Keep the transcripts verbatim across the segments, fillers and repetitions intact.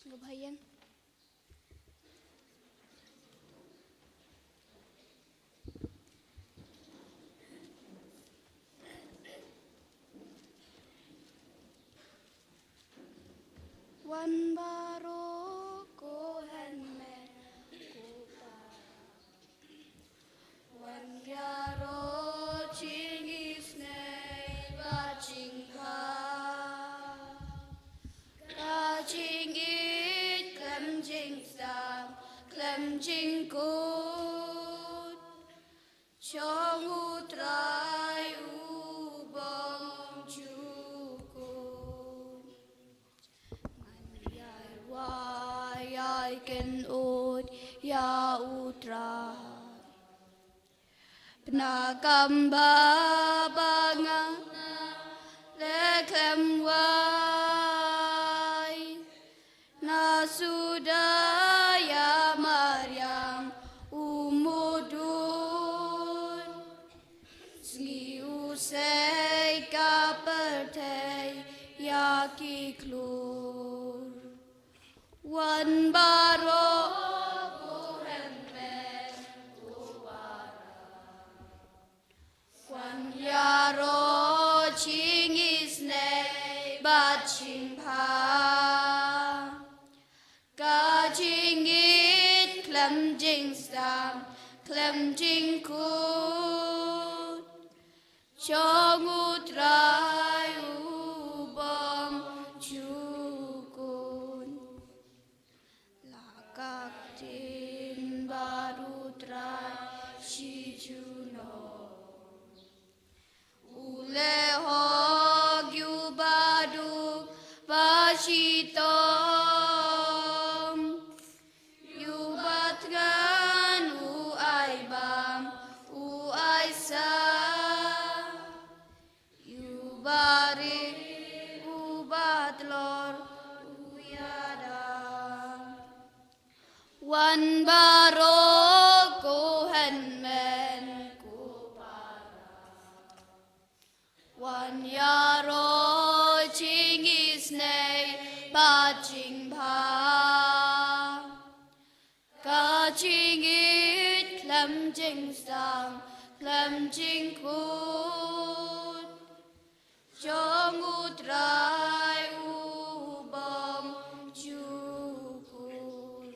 Gabhayan. Wan baroh ko hynmen ko para. Wan ïaroh jingisynei bad jingbha. Ka jingïeit khlem jingsam khlem jingkut jong U Trai u bym ju kut. Ngan ïai wai ïai kynnoh ïa U Trai. Bad na ka bynta ba nga la khlem wai, nga suda ïa mariang u mudui. Sngi u sei ka pyrthei ïa ki khlur. Wan baroh ko hynmen ko para. Wan ïaroh jingisynei bad jingbha. Ka jingïeit khlem jingsam khlem jingkut jong U Trai u bym ju kut. La ka ktien bad U Trai shi junom. U leh hok ïa u baduk ba shitom, ïa u batngan u ai bam u ai sah, ïa u barit u batlor u ïada. Wan baroh ko hynmen ko para. Wan ïaroh jingisynei bad jingbha. Ka jingïeit khlem jingsam khlem jingkut jong U Trai u bym ju kut.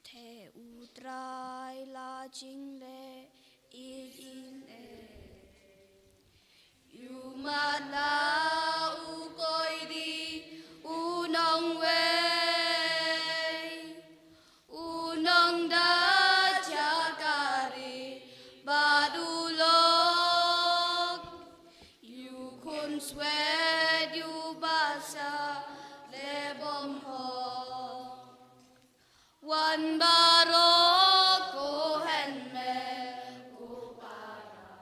Te U Trai la jingleh ïeit ïeit ne. Ïa u matlah u koidi u nongwei, u nongda jaka ri bad u lok. Ïa u khun swet ïa u basa leh bymhok. Wan baroh ko hynmen ko para.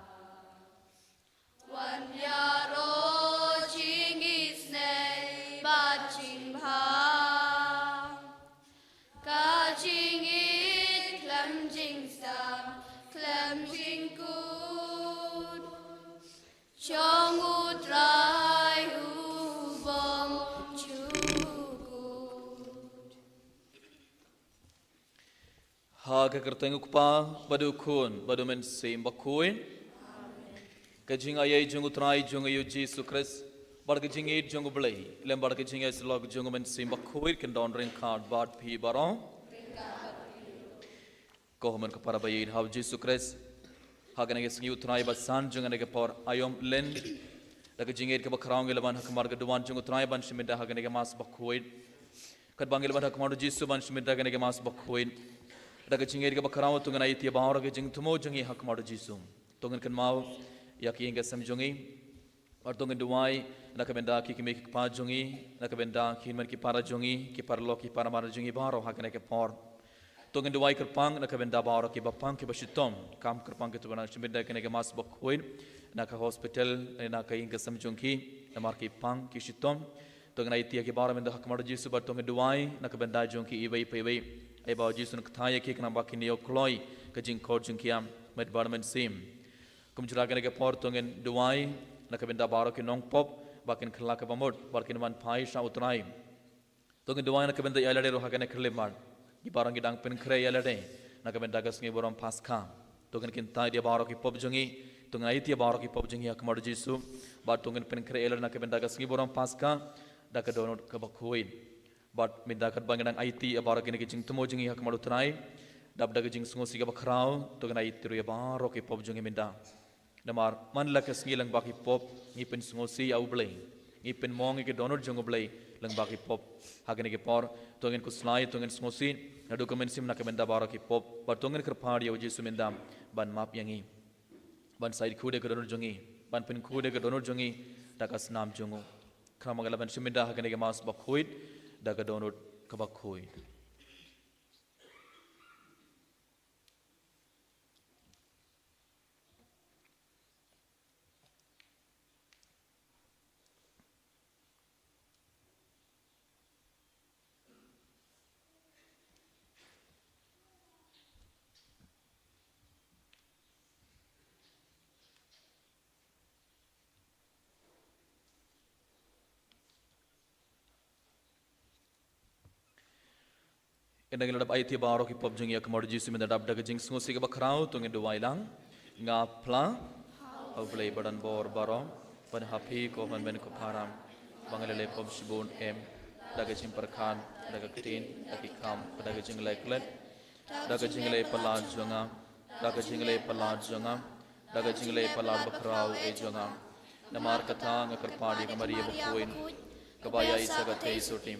Wan ïaroh jingisynei bad jingbha. Ka jingïeit khlem jingsam khlem jingkut jong U Trai u bym ju kut. Ha ka kyrteng U Kpa bad U Khun bad U Mynsiem Bakhuid. Ka jingaiei jong U Trai jong ngi U Jisu Khrist, bad ka jingïeit jong U Blei, lem bad ka jingïasyllok jong U Mynsiem Bakhuid, kin don ryngkat bad phi baroh. Ko hynmen ko para ba ïeit ha U Jisu Khrist, ha kane ka sngi U Trai ba san jong kane ka por aïom lynti, da ka jingïeit kaba khraw ngi la wan ha khmat ka duwan jong U Trai ban shim bynta ha kane ka Mass Bakhuid. Katba ngi la wan ha khmat U Jisu ban shim bynta ha kane ka Mass Bakhuid, da ka jingïeit kaba khraw to ngin ïa ïa baroh ka jingthmu jong ngi ha khmat U Jisu. To ngin kynmaw ïa ki ïing ki sem jong ngi. Bad to ngin duwai na ka bynta ki kmie ki kpa jong ngi, na ka bynta ki hynmen ki para jong ngi, ki paralok ki paramar jong ngi baroh ha kane ka por. To ngin duwai kyrpang na ka bynta baroh kiba pang kiba shitom, kam kyrpang kito ba nang shim bynta ha kane ka Mass Bakhuid, na ka hospital, na ka ïing ka sem jong ki, namar ki pang ki shitom. To ngin ïa ïa ki baroh mynta ha khmat U Jisu bad to ngin duwai na ka bynta jong ki iwei pa iwei. Ai ba U Jisu un kthai ïa ki khnang ba kin ïoh kloi ka jingkhot jong ki ïa met bad mynsiem. Kumjuh ruh ha kane ka por to ngin duwai na ka bynta baroh ki nongpop ba kin kylla kaba mut, ba kin wan phai sha U Trai. To ngin duwai na ka bynta ïa lade ruh ha kane ka khyllipmat. Ngi baroh ngi dang pynkhreh ïa lade na ka bynta ka sngi burom Paskha. To ngin kyntait ïa baroh ki pop jong ngi. To ngin aiti ïa baroh ki pop jong ngi ha khmat u Jisu. Bad to ngin pynkhreh ïa lade na ka bynta ka sngi burom Paskha da ka dohnud kaba khuid. Bad mynta katba ngi dang aiti ïa baroh kine ki jingthmu jong ngi ha khmat u Trai, dap da ka jingsngewsih kaba khraw, to ngin aiti ruh ïa baroh ki pop jong ngi mynta. Namar man la ka sngi lyngba ki pop ngi pynsngewsih ïa U Blei, ngi pynmong ïa ka dohnud jong U Blei lyngba ki pop. Ha kine ki por to ngin khuslai, to ngin sngewsih naduh ka mynsiem na ka bynta baroh ki pop, bad to ngin kyrpad ïa u Jisu mynta ban map ïa ngi, ban sa ïaid khuid ïa ka dohnud jong ngi, ban pynkhuid ïa ka dohnud jong ngi da ka snam jong u. Khnang ba ngi lah ban shim mynta ha kane ka Mass bakhuid da ka dohnud kaba khuid. Ynda ngi la dep aiti ïa baroh ki pop jong ngi ha khmat u Jisu mynta, dap da ka jingsngewsih kaba khraw to ngin duwai lang. Nga phla ha U Blei badonbor baroh, bad ha phi ko hynmen ko para, ba nga la leh pop shibun em, da ka jingpyrkhat, da ka ktien, da ki kam, da ka jingleh klet, da ka jingleh palat jong nga, da ka jingleh palat jong nga, da ka jingleh palat bakhraw eh jong nga. Namar kata nga kyrpad ïa ka Maria bakhuid, kaba ïaid sa ka theisotti,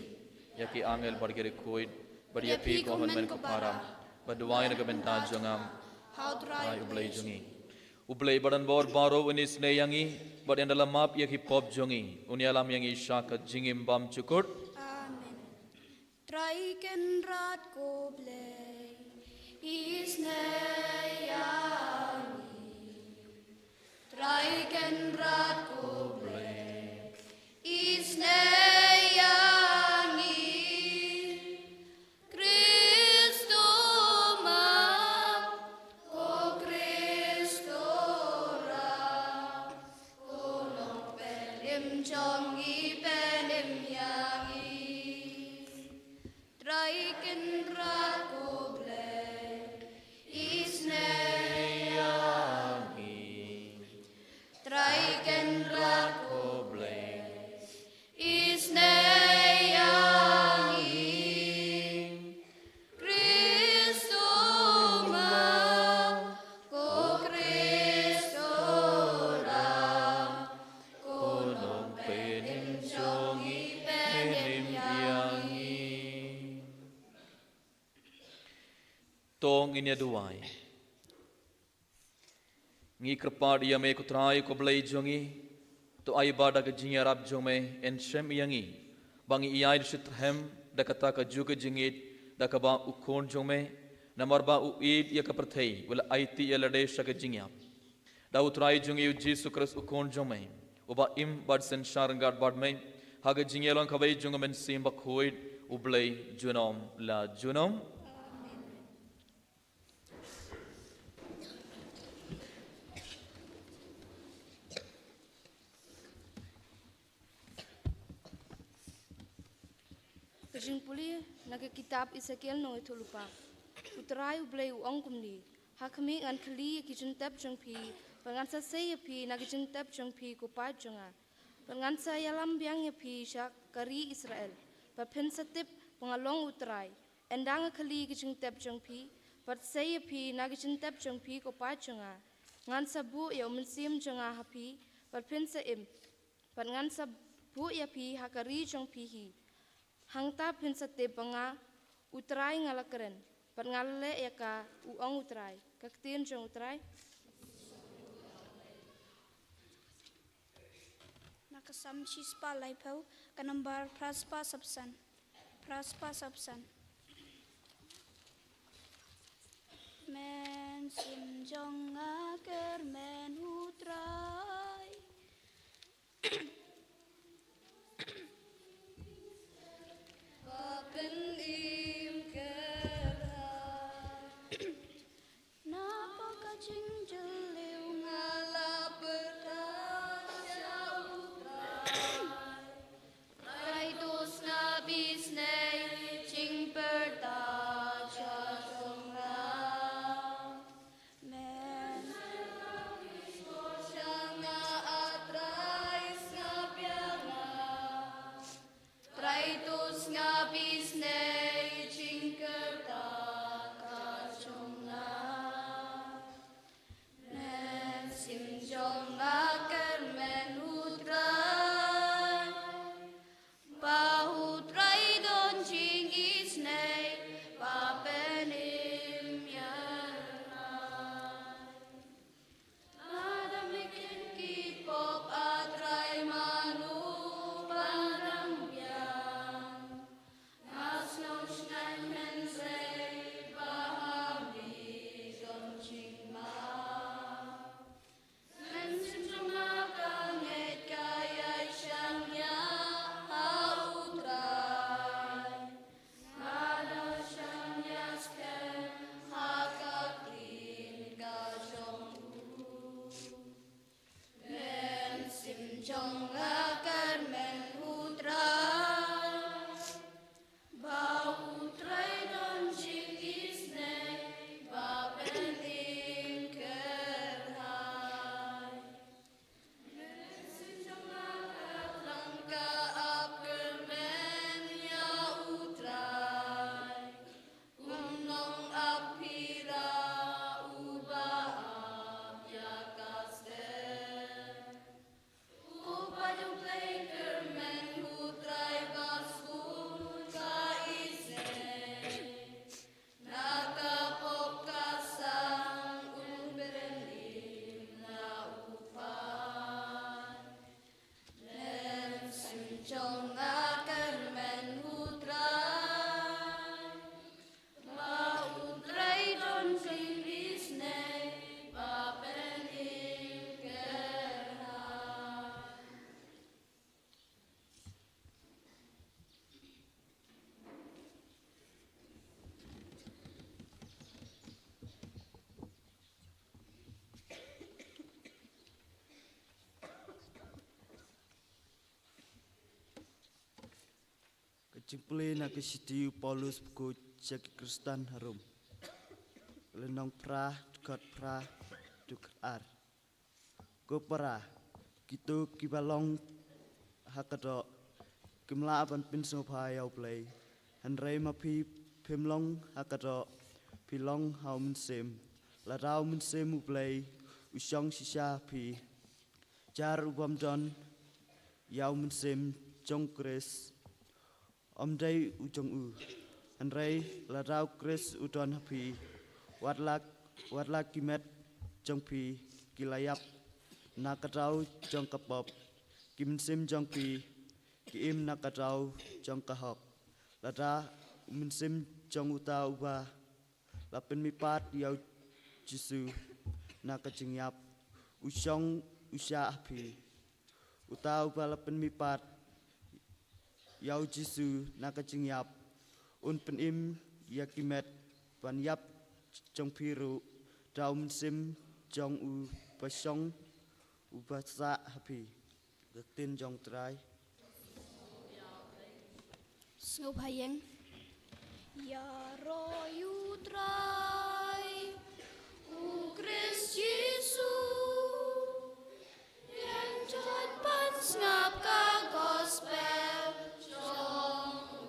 ïa ki angel bad ki riewkhuid, bad ïa phi ko hynmen ko para, ba duwai na ka bynta jong nga ha U Trai U Blei jong ngi. U Blei badonbor baroh un isynei ïa ngi, bad ynda la map ïa ki pop jong ngi, un ïalam ïa ngi sha ka jingim bymjukut. Amen. Trai Kynrad ko Blei, isynei ïa ngi. Trai Kynrad ko Blei, isynei ïa ngi. Khrist u map, ko Khrist u rah, ko Nongpynim jong ngi, pynim ïa ngi. Trai Kynrad ko Blei, isynei ïa ngi. Trai Kynrad ko Blei, isynei ïa ngi. Khrist u map, ko Khrist u rah, ko Nongpynim jong ngi, pynim ïa ngi. To ngin ïa duwai. Ngi kyrpad ïa me ko Trai ko Blei jong ngi, to ai ba da ka jingïarap jong me yn shem ïa ngi, ba ngi ïaid shitrhem da kata kajuh ka jingïeit da kaba u Khun jong me, namar ba u ïeit ïa ka pyrthei, u la aiti ïa lade sha ka jingïap. Da u Trai jong ngi u Jisu Khrist u Khun jong me, uba im bad synshar ryngkat bad me, ha ka jingïalong kawei jong u Mynsiem Bakhuid, U Blei junom la junom. Ka jingpule na ka kitab Esekiel nongïathuhlypa. U Trai U Blei u ong kumne: Ha khmih, ngan kylli ïa ki jingtep jong phi, bad ngan sa sei ïa phi na ki jingtep jong phi ko paid jong nga, bad ngan sa ïalam biang ïa phi sha ka ri Israel, bad phin sa tip ba nga long U Trai, ynda nga kylli ïa ki jingtep jong phi, bad sei ïa phi na ki jingtep jong phi ko paid jong nga. Ngan sa buh ïa u Mynsiem jong nga ha phi, bad phin sa im, bad ngan sa buh ïa phi ha ka ri jong phi hi. Hangta phin sa tip ba nga U Trai nga la kren, bad nga la leh ïa ka, u ong U Trai. Ka ktien jong U Trai. Na ka Salm shispah laiphew, ka nambar phraspah saphew san. Phraspah saphew san. Mynsiem jong nga kyrmen U Trai, ba pynim kyrhai. Napoh ka jingjylliew nga la pyrta sha U Trai. Trai to sngap isynei Nga kyrmen U Trai, ba U Trai don jingisynei ba pynim kyrhai. Mynsiem jong nga ka thrang ka ap kyrmen ïa U Trai. Kumno ap phi da uba ap ïa ka step? U paid U Blei kyrmen U Trai ba sbun ka isynei. Na ka pop ka sang un pynim na u paid. Mynsiem jong nga kyrmen U Trai, ba U Trai don jingisynei ba pynim kyrhai. Ka jingpule na ka shithi u Paulus bakhuid sha ki Khristan ha Rom. Lynnong phra, dkhot phra, dkhot ar. Ko para, kito kiba long ha ka doh kim lah ban pynsngewbha ïa U Blei. Hynrei ma phi phim long ha ka doh, phi long ha U Mynsiem. Lada U Mynsiem U Blei u shong shisha ha phi, jar u bym don ïa U Mynsiem jong U Khrist, ym dei u jong u. Hynrei lada U Khrist u don ha phi, wat la, wat la ki met jong phi ki la ïap na ka daw jong ka pop, ki mynsiem jong phi ki im na ka daw jong ka hok. Lada U Mynsiem jong uta uba la pynmihpat ïa U Jisu na ka jingïap u shong u shah ha phi, uta uba la pynmihpat ïa U Jisu na ka jingïap un pynim ïa ki met ban ïap jong phi ruh da U Mynsiem jong u ba shong, uba shah ha phi. Ka ktien jong U Trai. Sngewbha ïeng. Ïaroh ïa U Trai, U Khrist Jisu, ïeng jot ban sngap ka gospel jong u.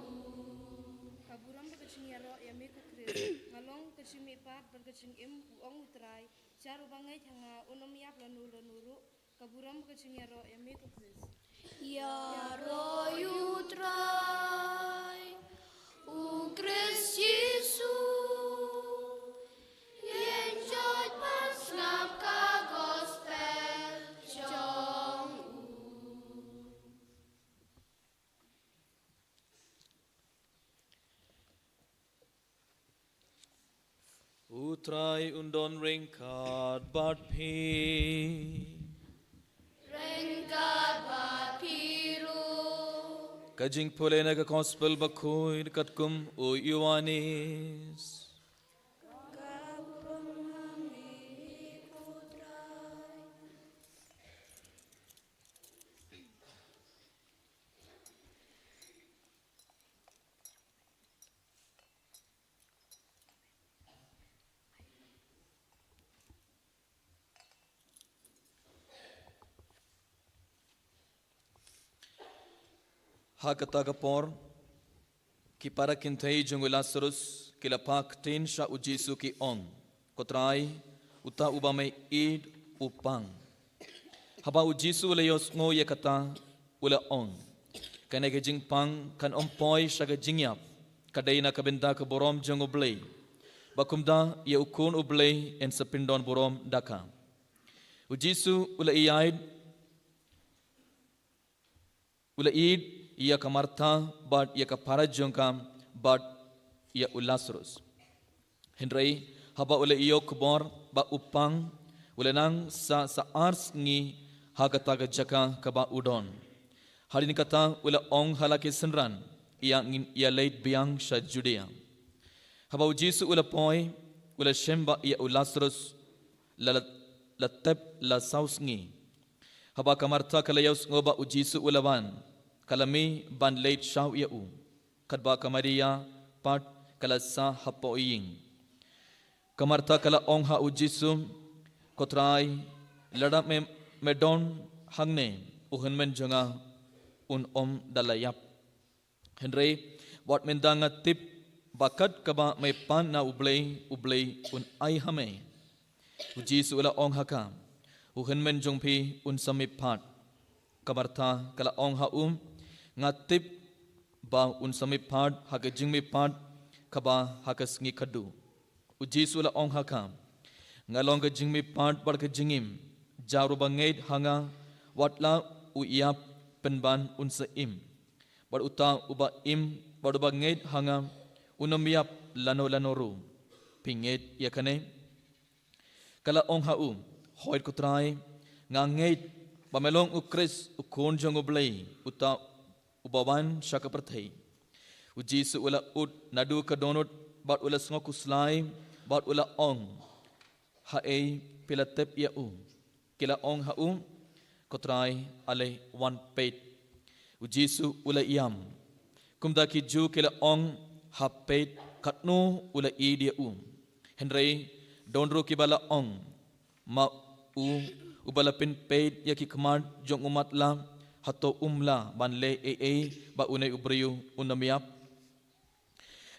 Ka burom bad ka jingïaroh ïa me ko Khrist. Nga long ka jingmihpat bad ka jingim, u ong U Trai. Jar uba ngeit ha nga un ym ïap lano lano ruh. Ka burom bad ka jingïaroh ïa me ko Khrist. Ïaroh ïa U Trai, U Khrist Jisu, ïeng jot ban sngap ka gospel jong u. U Trai un don ryngkat bad phi. Ryngkat bad phi ruh. Ka jingpule na ka gospel bakhuid katkum u Ïoannis. Ha kata ka por, ki para kynthei jong u Lasarus ki la phah ktien sha u Jisu ki ong, Ko Trai, uta uba me ïeit u pang. Haba u Jisu u la ïohsngew ïa kata, u la ong, Kane ka jingpang kan ym poi sha ka jingïap, ka dei na ka bynta ka burom jong U Blei, ba kumta ïa u Khun U Blei yn sa pyndon burom da ka. U Jisu u la ïaid, u la ïeit ïa ka Martha bad ïa ka para jong ka bad ïa u Lasarus. Hynrei haba u la ïoh khubor ba u pang, u la nang sa sa ar sngi ha kata ka jaka kaba u don. Hadien kata u la ong ha la ki synran, Ïa ngin ïa leit biang sha Judia. Haba u Jisu u la poi, u la shem ba ïa u Lasarus la, la, la tep la saw sngi. Haba ka Martha ka la ïohsngew ba u Jisu u la wan, ka la mih ban leit shaw ïa u. Katba ka Maria pat ka la sah hapoh ïing. Ka Martha ka la ong ha u Jisu, "Ko Trai, lada me, me don hangne, u hynmen jong nga un ym da la ïap. Hynrei wat mynta nga tip ba kat kaba me pan na U Blei, U Blei un ai ha me." U Jisu u la ong ha ka, "U hynmen jong phi un sa mihpat." Ka Martha ka la ong ha u, "Nga tip ba un sa mihpat ha ka jingmihpat kaba ha ka sngi khadduh." U Jisu u la ong ha ka, "Nga long ka jingmihpat bad ka jingim. Jar uba ngeit ha nga, wat la u ïap pynban un sa im. Bad uta uba im, bad uba ngeit ha nga, un ym ïap lano lano ruh. Phi ngeit ïa kane?" Ka la ong ha u, "Hooid ko Trai, nga ngeit ba me long u Khrist, u Khun jong U Blei, uta uba wan sha ka pyrthei." U Jisu u la ud naduh ka dohnud bad u la sngew khuslai bad u la ong, "Haei phi la tep ïa u?" Ki la ong ha u, "Ko Trai, ale wan peit." U Jisu u la ïam. Kumta ki Jiw ki la ong, "Ha peit katno u la ïeit ïa u." Hynrei don ruh kiba la ong, "Ma u uba la pynpeit ïa ki khmat jong u matlah, hato um lah ban leh ei ei ba une u briew un ym ïap?"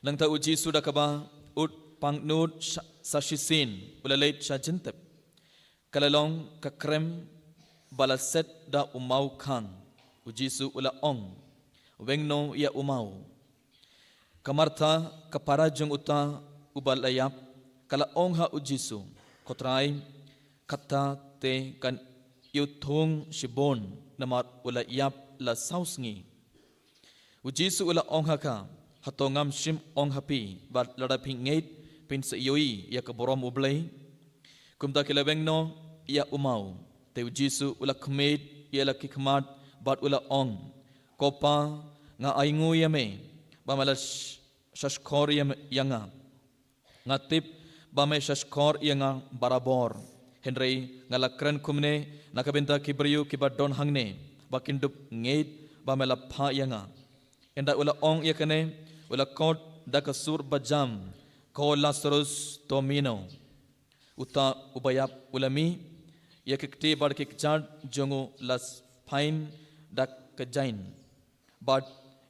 Nangta u Jisu da kaba ud pangnud sa, sa shisien u la leit sha jyntep. Ka la long ka krem ba la set da u maw khang. U Jisu u la ong, "Weng noh ïa u maw." Ka Martha, ka para jong uta uba la ïap, ka la ong ha u Jisu, "Ko Trai, kata te kan ïoh thung shibun, namar u la ïap la saw sngi." U Jisu u la ong ha ka, "Hato ngam shym ong ha phi ba lada phi ngeit phin sa ïohi ïa ka burom U Blei?" Kumta ki la weng noh ïa u maw. Te u Jisu u la khmih ïa la ki khmat bad u la ong, "Ko Pa, nga ainguh ïa me ba me la sh-, shahshkor ïa me, ïa nga. Nga tip ba me shahshkor ïa nga barabor. Hynrei nga la kren kumne na ka bynta ki briew kiba don hangne, ba kin dup ngeit ba me la phah ïa nga." Ynda u la ong ïa kane, u la khot da ka sur bajam, "Ko Lasarus, to mih noh." Uta uba ïap u la mih, ïa ki kti bad ki kjat jong u la phain da ka jaiñ, bad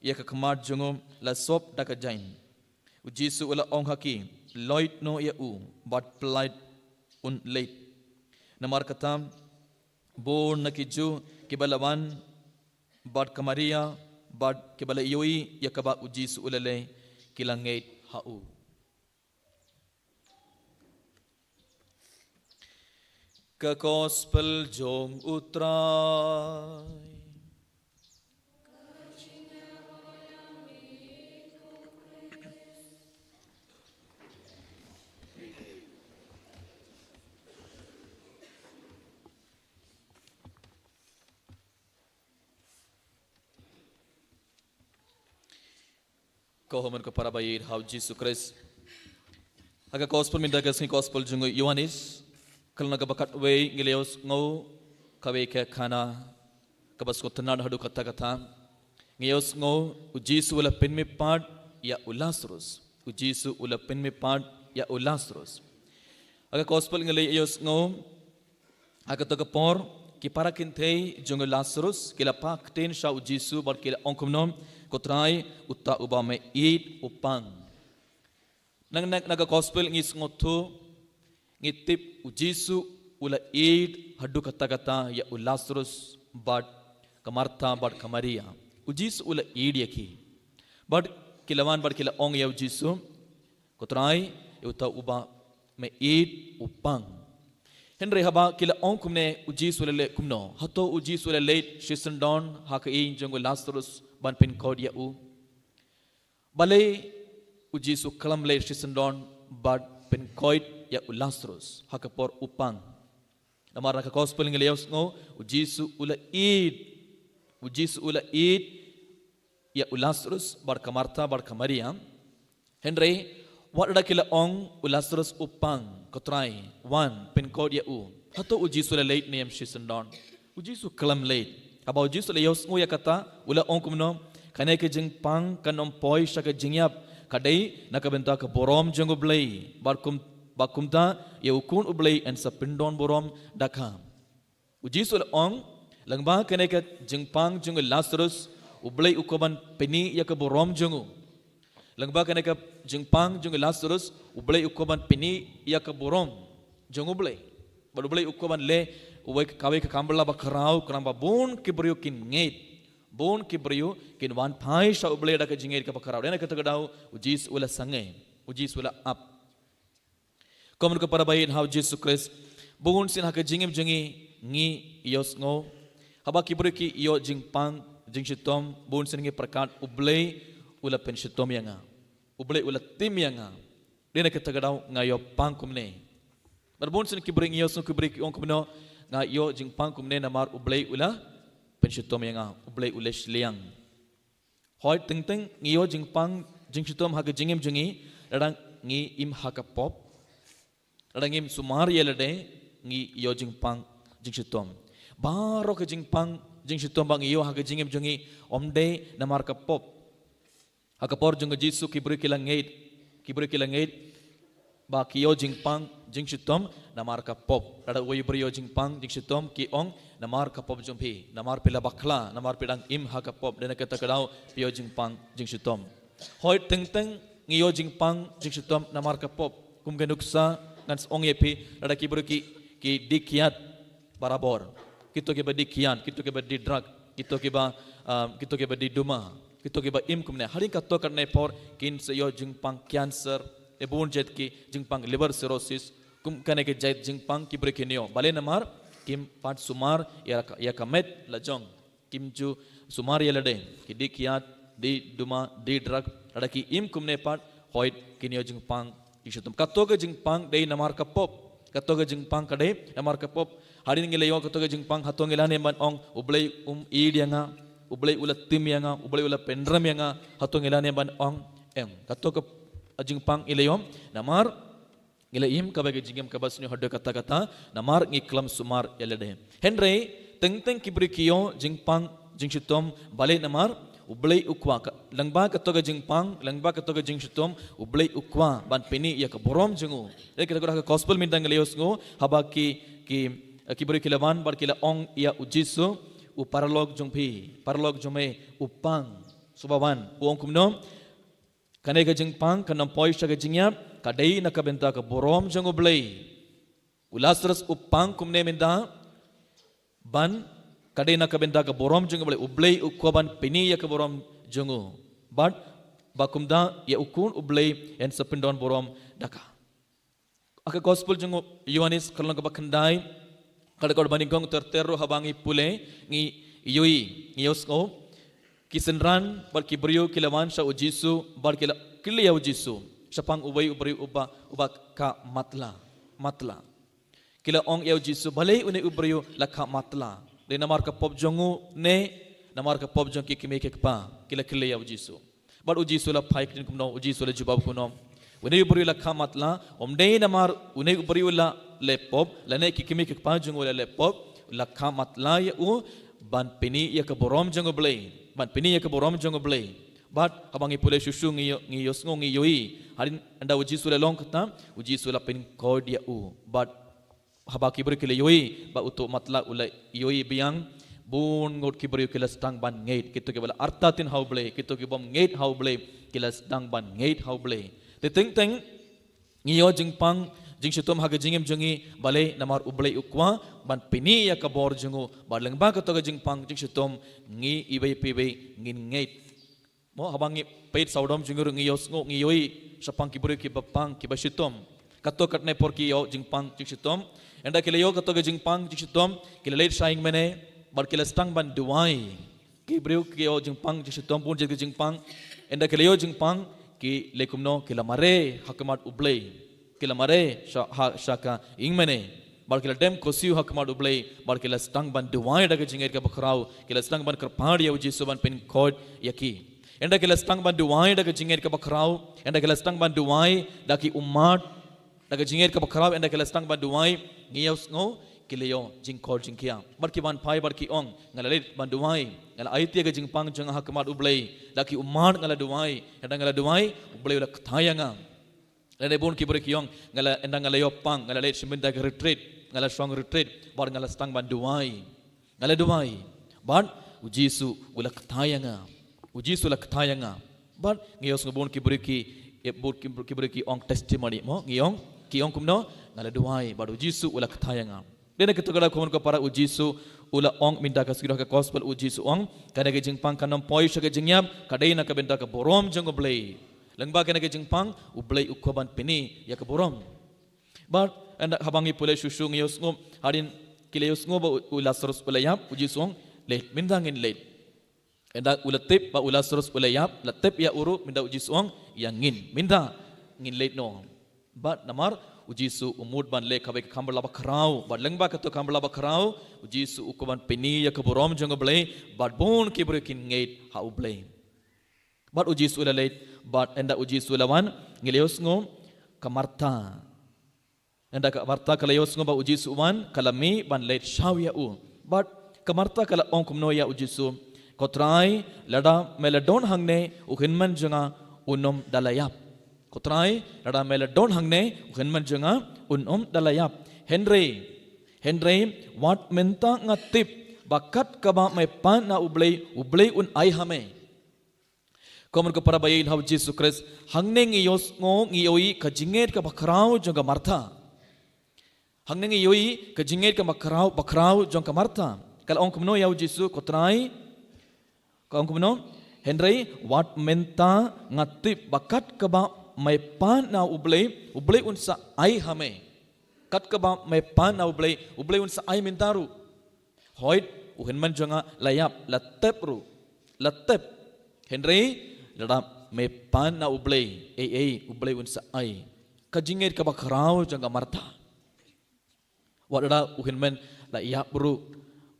ïa ka khmat jong u la sop da ka jaiñ. U Jisu u la ong ha ki, "Loit noh ïa u bad pyllait un leit." Namar kata, bun na ki Jiw kiba la wan bad ka Maria bad kiba la ïohi ïa kaba u Jisu u la leh, ki la ngeit ha u. Ka Gospel jong u Trai. Ko hynmen ko para ba ïeit ha u Jisu Khrist. Ha ka Gospel mynta ka sngi, Gospel jong u Ïoannis, ka lynnong kaba khatwei, ngi la ïohsngew kawei ka khana kaba sngewtynnad haduh katta katta. Ngi ïohsngew u Jisu u la pynmihpat ïa u Lasarus. U Jisu u la pynmihpat ïa u Lasarus. Ha ka Gospel ngi la ïohsngew, ha kato ka por, ki para kynthei jong u Lasarus ki la phah ktien sha u Jisu bad ki la ong kumno, "Ko Trai, uta uba me ïeit u pang." Nang na, na ka Gospel ngi sngewthuh, ngi tip u Jisu u la ïeit haduh katta katta ïa u Lasarus bad ka Martha bad ka Maria. U Jisu u la ïeit ïa ki. Bad ki la wan bad ki la ong ïa u Jisu, "Ko Trai, ïa uta uba me ïeit u pang." Hynrei haba ki la ong kumne, u Jisu u la leh kumno? Hato u Jisu u la leit shisyndon ha ka ïing jong u Lasarus ban pynkoit ïa u? Balei u Jisu khlem leit shisyndon bad pynkoit ïa u Lasarus ha ka por u pang? Namar na ka Gospel ngi la ïohsngew, u Jisu u la ïeit, u Jisu u la ïeit ïa u Lasarus bad ka Martha bad ka Maria. Hynrei wat lada ki la ong, "U Lasarus u pang, ko Trai, wan pynkoit ïa u," hato u Jisu u la leit ne em shisyndon? U Jisu khlem leit. Haba u Jisu u la ïohsngew ïa kata, u la ong kumno, kane ka jingpang kan ym poi sha ka jingïap, ka dei na ka bynta ka burom jong U Blei, bad kum, bad kumta, ïa u Khun U Blei yn sa pyndon burom da ka. U Jisu u la ong, lyngba kane ka jingpang jong u Lasarus, U Blei u kwah ban pyni ïa ka burom jong u. Lyngba kane ka jingpang jong u Lasarus, U Blei u kwah ban pyni ïa ka burom jong U Blei. Bad U Blei u kwah ban leh, uwei ka, kawei ka kam ba la bakhraw, khnang ba bun ki briew kin ngeit. Bun ki briew kin wan phai sha U Blei da ka jingngeit kaba khraw. Dei na kata ka daw, u Jisu u la sangeh. U Jisu u la ap. Kumno ko para baieit ha u Jisu Khrist. Bun sien ha ka jingim jong ngi, ngi ïohsngew. Haba ki briew ki ïoh jingpang, jingshitom, bun sien ngi pyrkhat U Blei u la pynshitom ïa nga. U Blei u la tim ïa nga. Dei na kata ka daw nga ïoh pang kumne. Bad bun sien ki briew ngi ïohsngew ki briew ki ong kumno, nga ïoh jingpang kumne namar U Blei u la pynshitom ïa nga, U Blei u la shiliang. Hooid, teng teng ngi ïoh jingpang, jingshitom ha ka jingim jong ngi, lada ngi im ha ka pop. Lada ngim sumar ïa lade, ngi ïoh jingpang, jingshitom. Baroh ka jingpang, jingshitom ba ngi ïoh ha ka jingim jong ngi, ym dei namar ka pop. Ha ka por jong u Jisu ki briew ki la ngeit, ki briew ki la ngeit, ba ki ïoh jingpang, jingshitom, namar ka pop. Lada uwei u briew u ïoh jingpang, jingshitom, ki ong, namar ka pop jong phi, namar phi la bakla, namar phi dang im ha ka pop, dei na kata ka daw, phi ïoh jingpang, jingshitom. Hooid teng teng, ngi ïoh jingpang, jingshitom, namar ka pop. Kum ka nuksa, ngan sa ong ïa phi, lada ki briew ki, ki die kiad, barabor. Kito kiba die kiad, kito kiba die drug, kito kiba, um, kito kiba die duma, kito kiba im kumne. Hadien katto katne por kin sa ïoh jingpang cancer, eh bun jait ki jingpang liver cirrhosis, kum kane ka jait jingpang ki briew kin ïoh. Balei namar kim pat sumar ïa ka, ïa ka met la jong. Kim ju sumar ïa lade, ki die kiad, die duma, die drug, lada ki im kumne pat, hooid kin ïoh jingpang, jingshitom. Katto ka jingpang dei namar ka pop. Katto ka jingpang ka dei namar ka pop. Hadien ngi la ïoh katto ka jingpang, hato ngi lah ne ban ong, U Blei um ïeit ïa nga, U Blei u la tim ïa nga, U Blei u la pynrem ïa nga, hato ngi lah ne ban ong, em. Katto ka jingpang ngi la ïoh, namar ngi la im kaba ka jingim kaba sniew haduh katta katta, namar ngi khlem sumar ïa lade. Hynrei, teng teng ki briew ki ïoh jingpang, jingshitom, balei namar U Blei u kwah, ka, lyngba katto ka jingpang, lyngba katto ka jingshitom, U Blei u kwah ban pyni ïa ka burom jong u. Dei kata ka gospel mynta ngi la ïohsngew, haba ki, ki, ki briew ki la wan, bad ki la ong ïa u Jisu, u paralok jong phi, paralok jong me, u pang, shuwa wan, u ong kumno, kane ka jingpang kan ym poi sha ka jingïap, ka dei na ka bynta ka burom jong U Blei. U Lasarus u pang kumne mynta, ban, ka dei na ka bynta ka burom jong U Blei, U Blei u kwah ban pyni ïa ka burom jong u. Bad, ba kumta, ïa u Khun U Blei, yn sa pyndon burom da ka. Ha ka gospel jong u Ïoannis ka lynnong kaba khyndai, ka dkhot ba nyngkong ter ter ruh haba ngi pule, ngi ïohi, ngi ïohsngew. Ki synran, bad ki briew ki la wan sha u Jisu, bad ki la kylli ïa u Jisu. Shaphang uwei u briew uba, uba kha matla, matla. Ki la ong ïa u Jisu, balei une u briew la kha matla. Dei namar ka pop jong u ne, namar ka pop jong ki kmie ki kpa. Ki la kylli ïa u Jisu. Bad u Jisu la phai ktien kumno, u Jisu la jubab kumno. Une u briew la kha matla, ym dei namar une u briew la leh pop, lane ki kmie ki kpa jong u la leh pop, la kha matla ïa u, ban pyni ïa ka burom jong U Blei. Ban pyni ïa ka burom jong U Blei. Bad haba ngi pule shuh shuh ngi ïoh, ngi ïohsngew ngi ïohi. Hadien ynda u Jisu la long kata, u Jisu la pynkhuid ïa u. Bad haba ki briew ki la ïohi, ba uto u matla u la ïohi biang, bun ngut ki briew ki la sdang ban ngeit, kito kiba la artatien ha U Blei, kito ki bym ngeit ha U Blei, ki la sdang ban ngeit ha U Blei. Te teng teng, ngi ïoh jingpang, jingshitom ha ka jingim jong ngi, balei namar U Blei u kwah, ban pyni ïa ka bor jong u, bad lyngba kato ka jingpang, jingshitom, ngi iwei pa iwei, ngin ngeit. Mo, haba ngi peit sawdong jong ngi ruh ngi ïohsngew ngi ïohi shaphang ki briew kiba pang kiba shitom. Katto katne por ki ïoh jingpang jingshitom. Ynda ki la ïoh katto ka jingpang jingshitom, ki la leit sha ïingmane, bad ki la sdang ban duwai. Ki briew ki ïoh jingpang jingshitom, bun jait ki jingpang. Ynda ki la ïoh jingpang, ki leh kumno, ki la mareh ha khmat U Blei. Ki la mareh sha, ha, sha ka ïingmane. Bad ki la dem khublei ha khmat U Blei, bad ki la sdang ban duwai da ka jingngeit kaba khraw, ki la sdang ban kyrpad ïa u Jisu ban pynkhuid ïa ki. Ynda ki la sdang ban duwai da ka jingngeit kaba khraw, ynda ki la sdang ban duwai da ki ummat, da ka jingngeit kaba khraw, ynda ki la sdang ban duwai, ngi ïohsngew, ki la ïoh jingkhor jingkhiah. Bad ki wan phai bad ki ong, nga la leit ban duwai, nga la aiti ïa ka jingpang jong nga ha khmat U Blei, da ki ummat nga la duwai, ynda nga la duwai, U Blei u la kthai ïa nga. Lane bun ki briew ki ong, nga la, ynda nga la ïoh pang, nga la leit sha mynta ka retreat, nga la shong retreat, bad nga la sdang ban duwai. Nga la duwai. Bad U Jisu u la kthai ïa nga. U Jisu u la kthai ïa nga. Bad ngi ïohsngew bun ki briew ki, eh, bun ki, ki briew ki ong testimony mo, ngi ong, ki ong kumno, nga la duwai, bad U Jisu u la kthai ïa nga. Dei na kata ka daw khun ko para, U Jisu u la ong mynta ka sdang ha ka gospel, U Jisu u ong, kane ka jingpang kan ym poi sha ka jingïap, ka dei na ka bynta ka burom jong U Blei. Lyngba kane ka jingpang, U Blei u kwah ban pyni ïa ka burom. Bad ynda haba ngi pule shuh shuh ngi ïohsngew, hadien ki la ïohsngew ba u, u Lasarus u la ïap, U Jisu u ong, leit, mynta ngin leit. Ynda u la tip ba u Lasarus u la ïap, la tip ïa u ruh, mynta U Jisu u ong, ïa ngin, mynta ngin leit noh. Bad namar U Jisu u mut ban leh kawei ka kham bala bakhraw, bad lyngba kato ka kham bala bakhraw, U Jisu u kwah ban pyni ïa ka burom jong U Blei, bad bun ki briew kin ngeit ha U Blei. Bad U Jisu u la leit, bad ynda U Jisu u la wan, ngi la ïohsngew, ka Martha. Ynda ka Martha ka la ïohsngew ba U Jisu u wan, ka la mih ban leit shaw ïa u. Bad ka Martha ka la ong kumno ïa U Jisu, ko Trai, lada me la don hangne, u hynmen jong nga un ym da la ïap. Ko Trai, lada me la don hangne, u hynmen jong nga un ym da la ïap. Hynrei, hynrei, wat mynta nga tip, ba kat kaba me pan na U Blei, U Blei un ai ha me. Ko mon ko para ba ïeit ha U Jisu Khrist, hangne ngi ïohsngew, ngi ïohi ka jingngeit kaba khraw jong ka Martha. Hangne ngi ïohi ka jingngeit kaba khraw, bakhraw jong ka Martha. Ka la ong kumno ïa U Jisu, ko Trai. Ka ong kumno, hynrei wat mynta nga tip ba kat kaba me pan na U Blei, U Blei un sa ai ha me. Kat kaba me pan na U Blei, U Blei un sa ai mynta ruh. Hooid, u hynmen jong nga la ïap, la tep ruh. La tep. Hynrei, lada me pan na U Blei, ei ei, U Blei un sa ai. Ka jingngeit kaba khraw jong ka Martha. Wat lada u hynmen la ïap ruh,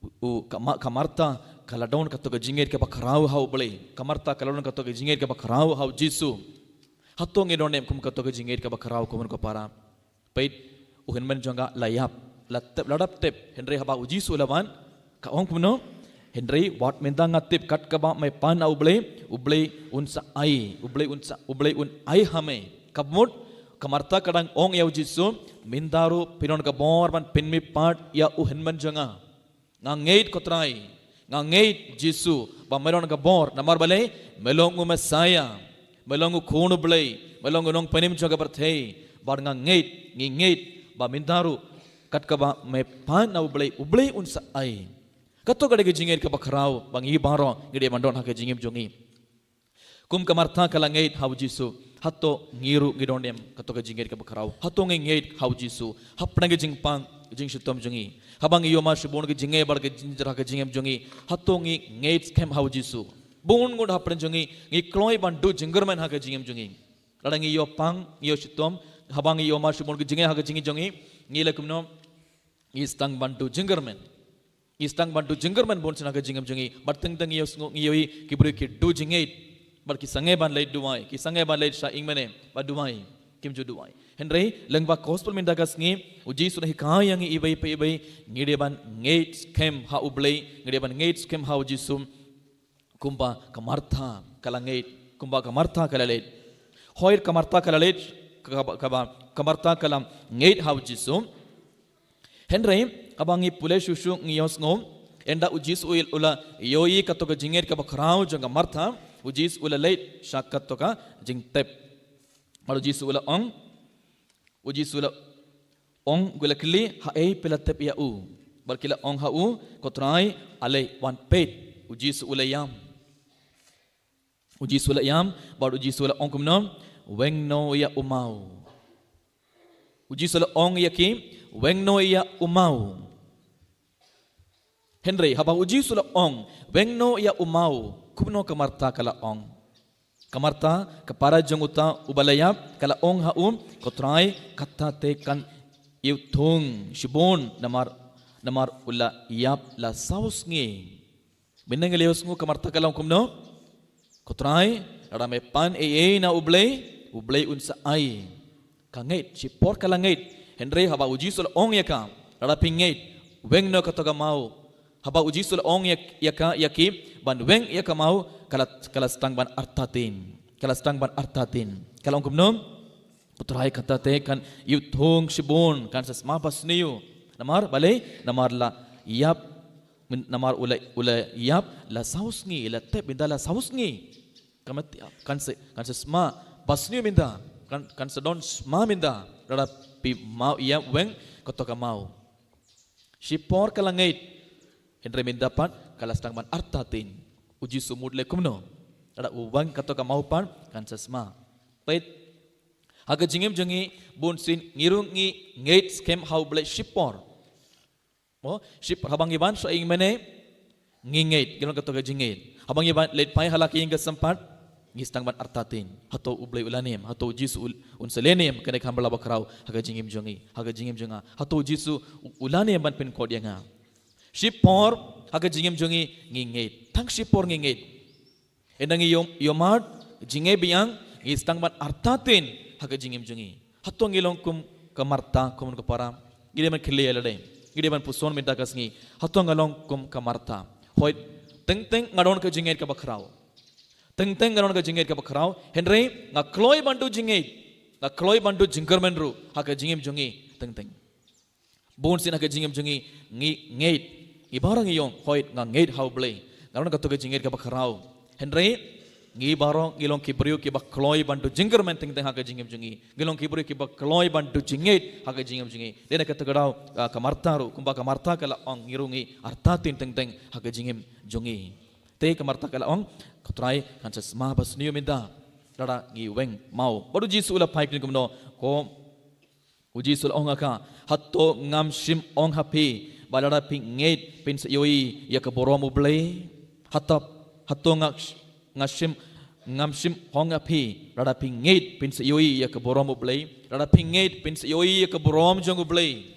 u, u, ka Ma-, ka Martha, ka la don kato ka jingngeit kaba khraw ha U Blei. Ka Martha, ka la don kato ka jingngeit kaba khraw ha U Jisu. Hato ngi don em kum kato ka jingngeit kaba khraw ko mon ko para. Peit, u hynmen jong nga la ïap, la tep, la dap tep, hynrei haba U Jisu u la wan, ka ong kumno, hynrei wat mynta nga tip kat kaba me pan na U Blei, U Blei un sa ai, U Blei un sa, U Blei un ai ha me. Ka mut, ka Martha ka dang ong ïa U Jisu, mynta ruh phin don ka bor ban pynmih pat ïa u hynmen jong nga. Nga ngeit ko Trai, nga ngeit Jisu, ba me don ka bor, namar balei, me long u Messiah, me long u Khun U Blei, me long u Nongpynim jong ka pyrthei, bad nga ngeit, ngi ngeit, ba mynta ruh, kat kaba me pan na U Blei, U Blei un sa ai. Kato ka dei ka jingngeit kaba khraw, ba ngi baroh, ngi dei ban don ha ka jingim jong ngi. Kum ka Martha ka la ngeit ha U Jisu, hato ngi ruh ngi don em kato ka jingngeit kaba khraw. Hato ngi ngeit ha U Jisu, hapdeng ka jingpang, jingshitom jong ngi. Haba ngi ïoh mar shibun ka jingeh bad ka jingjynjar ha ka jingim jong ngi, hato ngi ngeit skhem ha U Jisu. Bun ngut hapdeng jong ngi, ngi kloi ban duh jingkyrmen ha ka jingim jong ngi. Lada ngi ïoh pang, ngi ïoh shitom, haba ngi ïoh mar shibun ka jingeh ha ka jingim jong ngi, ngi leh kumno, ngi sdang ban duh jingkyrmen. Ngi sdang ban duh jingkyrmen bun sien ha ka jingim jong ngi. Bad teng teng ngi ïohsngew, ngi ïohi ki briew ki duh jingngeit. Bad ki sangeh ban leit duwai, ki sangeh ban leit sha ïing mane, ban duwai. Kim ju duwai. Hynrei, lyngba gospel mynta ka sngi, U Jisu u hikai ïa ngi iwei pa iwei, ngi dei ban ngeit skhem ha U Blei, ngi dei ban ngeit skhem ha U Jisu. Kumba ka Martha ka la ngeit, kumba ka Martha ka la leit. Hooid ka Martha ka la leit, ka, ka, ka, ka Martha ka la ngeit ha U Jisu. Hynrei, haba ngi pule shuh shuh ngi ïohsngew, ynda U Jisu u la ïohi kato ka jingngeit kaba khraw jong ka Martha, U Jisu u la leit sha kato ka jingtep. Bad U Jisu u la ong, U Jisu u la ong, ki la kylli, haei phi la tep ïa u? Bad ki la ong ha u, ko Trai, ale wan peit. U Jisu u la ïam. U Jisu u la ïam, bad U Jisu u la ong kumno, weng noh ïa u maw. U Jisu u la ong ïa ki, weng noh ïa u maw. Hynrei, haba U Jisu u la ong, weng noh ïa u maw, kumno ka Martha ka la ong. Ka Martha, ka para jong uta uba la ïap, ka la ong ha u, ko Trai, kata te kan ïoh thung shibun, namar, namar u la ïap la saw sngi. Mynne ngi la ïohsngew ka Martha ka la ong kumno? Ko Trai, lada me pan ei ei na U Blei, U Blei un sa ai. Ka ngeit, shipor ka la ngeit. Hynrei haba U Jisu u la ong ïa ka, lada phi ngeit, Weng noh kato ka maw. Haba u Jisu u la ong ïa, ïa ka, ïa ki ban weng ïa ka maw, ka la, ka la sdang ban artatien. Ka la sdang ban artatien. Ka la ong kumno? Ko Trai, kata te kan ïoh thung shibun, kan sa sma basniew. Namar balei? Namar la ïap, namar u la, u la ïap la saw sngi, la tep mynta la saw sngi. Kan, kan sa, kan sa sma basniew mynta, kan, kan sa don sma mynta. Lada phi maw ïa weng kato ka maw. Shipor ka la ngeit, hynrei mynta pat ka la sdang ban artatien. U Jisu u mut leh kumno? Lada u weng kato ka maw pat kan sa sma. Peit, ha ka jingim jong ngi, bunsien ngi ruh ngi ngeit skhem ha U Blei shipor. Mo, shipor, haba ngi wan sha ïing mane, ngi ngeit, ngi don kato ka jingngeit. Haba ngi wan leit phai ha la ka ïing ka sem pat, ngi sdang ban artatien. Hato U Blei u la niam, hato U Jisu u, un sa leh niam kane ka kam ba la bakhraw ha ka jingim jong ngi, ha ka jingim jong nga. Hato U Jisu u, u la niam ban pynkut ïa nga. Shipor ha ka jingim jong ngi, ngi ngeit. Tang shipor ngi ngeit. Ynda ngi ïoh, ïohmad jingeh biang, ngi sdang ban artatien ha ka jingim jong ngi. Hato ngi long kum ka Martha, kum ka para? Ngi dei ban kylli ïa lade. Ngi dei ban puson mynta ka sngi. Hato nga long kum ka Martha? Hooid, teng teng nga don ka jingngeit kaba khraw. Teng teng nga don ka jingngeit kaba khraw. Hynrei nga kloi ban duh jingngeit. Nga kloi ban duh jingkyrmen ruh ha ka jingim jong ngi teng teng. Bunsien ha ka jingim jong ngi, ngi ngeit. Ngi baroh ngi ong, hooid, nga ngeit ha U Blei. Nga don kato ka jingngeit kaba khraw. Hynrei ngi baroh ngi long ki briew kiba kloi ban duh jingkyrmen teng teng ha ka jingim jong ngi. Ngi long ki briew kiba kloi ban duh jingngeit ha ka jingim jong ngi. Dei na kata ka daw, ah, ka Martha ruh, kumba ka Martha ka la ong, ngi ruh ngi artatien teng teng ha ka jingim jong ngi. Te ka Martha ka la ong, ko Trai, kan sa sma basniew mynta lada ngi weng maw. Bad U Jisu u la phai kylli kumno? Ko U Jisu u la ong ha ka, hato ngam shym ong ha phi ba lada phi ngeit phin sa ïohi ïa ka burom U Blei? Hato, hato nga, nga shym, ngam shym ong ha phi, lada phi ngeit phin sa ïohi ïa ka burom U Blei? Lada phi ngeit phin sa ïohi ïa ka burom jong U Blei.